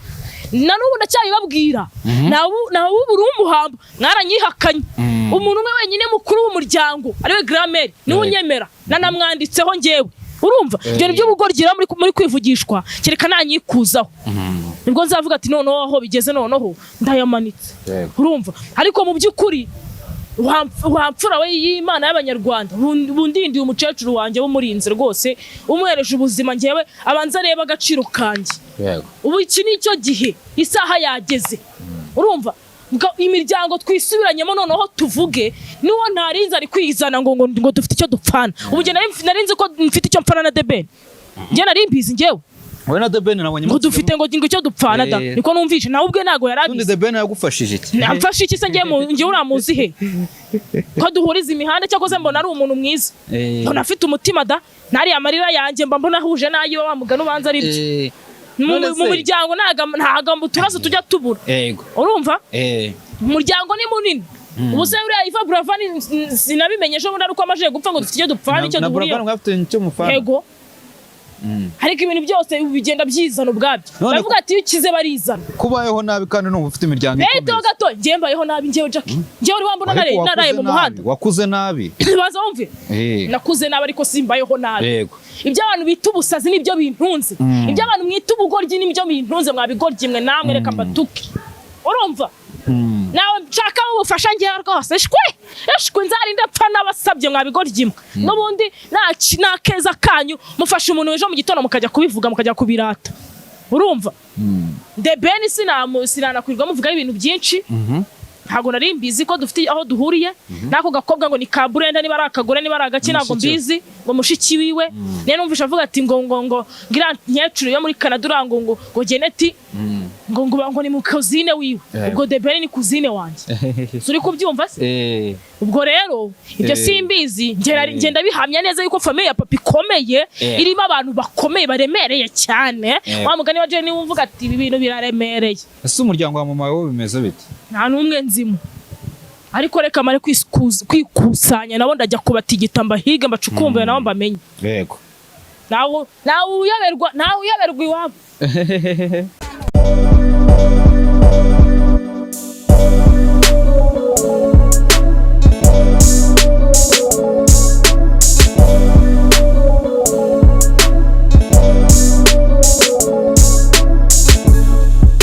Na n'ubu ndacyabibabwira, ntawe uri umuhamba, mwaranyihakanye. Umuntu umwe wenyine mukuru w'umuryango ariwe grand-mère niwe unyemera, nanamwanditseho njyewe. Urumva, ibyo ni by'ubugoryi rero muri kwivugishwa, kereka nanyikuzaho nibwo nzavuga ati: "Noneho aho bigeze, noneho ndayamanitse." Urumva, ariko mu by'ukuri wa mfura we y'Imana y'Abanyarwanda, bundindiye umukecuru wanjye w'umurinzi rwose, umuhereje ubuzima, njyewe abanza areba agaciro kanjye. Ubu iki ni cyo gihe, isaha yageze. Urumva, imiryango twisubiranyemo, noneho tuvuge n'uwo ntarinzi ari kwizana ngo dufite icyo dupfana. Ubu njye nari nzi ko mfite icyo mpfana na The Ben, njye nari mbizi njyewe. Wowe na The Ben nabonye Ngo dufite ngo icyo dupfana da. Niko numvishe, nawe ubwe ntabwo yari Ubundi abizi. The Ben yagufashije iki? Namfashe iki se? Ngewe uramuzi he ko duhuriza imihanda? Cyakoze mbona ari umuntu mwiza, mbona afite umutima da, nariya amarira yanjye mba mbona ahuje n'ayo wa mugani, ubanza ari byo. None Mu miryango ntago uturazo tujya tubura. Urumva, umuryango ni munini. Ubu se uriya Iva Buravan sinabimenye ejo bundi ari uko amaze gupfa ngo dufite icyo dupfana, icyo Na Buravan duhuriyeho? mwafite icyo mupfana? Yego. Ariko ibintu byose bigenda byizana ubwabyo. None Baravuga ati: "Iyo ukize barizana." Kubayeho nabi kandi numva ufite imiryango Rero ikomeye. gato, njyewe mbayeho nabi? Njyewe Jackie, njyewe uri wambona Ariko naraye wakuze naraye mu nabi, muhanda? Wakuze nabi. Baza wumve. Nakuze nabi, ariko simbayeho nabi. Ibyo abantu bita ubusazi nibyo bintunze, ibyo abantu mwita ubugoryi nibyo bintunze. Mwabigoryi mwe namwe, reka mbatuke. Urumva, nawe nshaka ubufasha ngewe rwose, shwe shwe, nzarinda mpfa n'abasabye. Mwabigoryi mwe, n'ubundi nta keza kanyu. Mufasha umuntu, ejo mu gitondo mukajya kubivuga, mukajya kubirata. Urumva, The Ben sinanakwirwa muvugaho ibintu byinshi. Ntabwo nari mbizi ko dufite aho duhuriye n'ako gakobwa ngo ni ka Burenda, niba ari akagore, niba ari agaki, ntabwo Mushiki we. mbizi, ngo mushiki wiwe. Niyo numvise avuga ati ngo iriya nkecuru yo muri Canada uriya ngo Geneti ngo ni mu cousine wiwe. Yego. Ubwo The Ben ni cousine wanjye. Uri kubyumva se? Eh. Ubwo rero ibyo simbizi. Ngenda bihamya neza yuko famille ya papa ikomeye, irimo abantu bakomeye baremereye cyane. Wa mugani wa Jenny wumvuga ati ibi bintu biraremereye. Ese umuryango wa mama wawe bimeze bite? Nta n'umwe nzimo, ariko reka mare kwikusanya nabo, ndajya kubatigita, mbahiga, mbacukumbure nabo mbamenye. Ntawe uyoberwa, ntawe uyoberwa iwabo.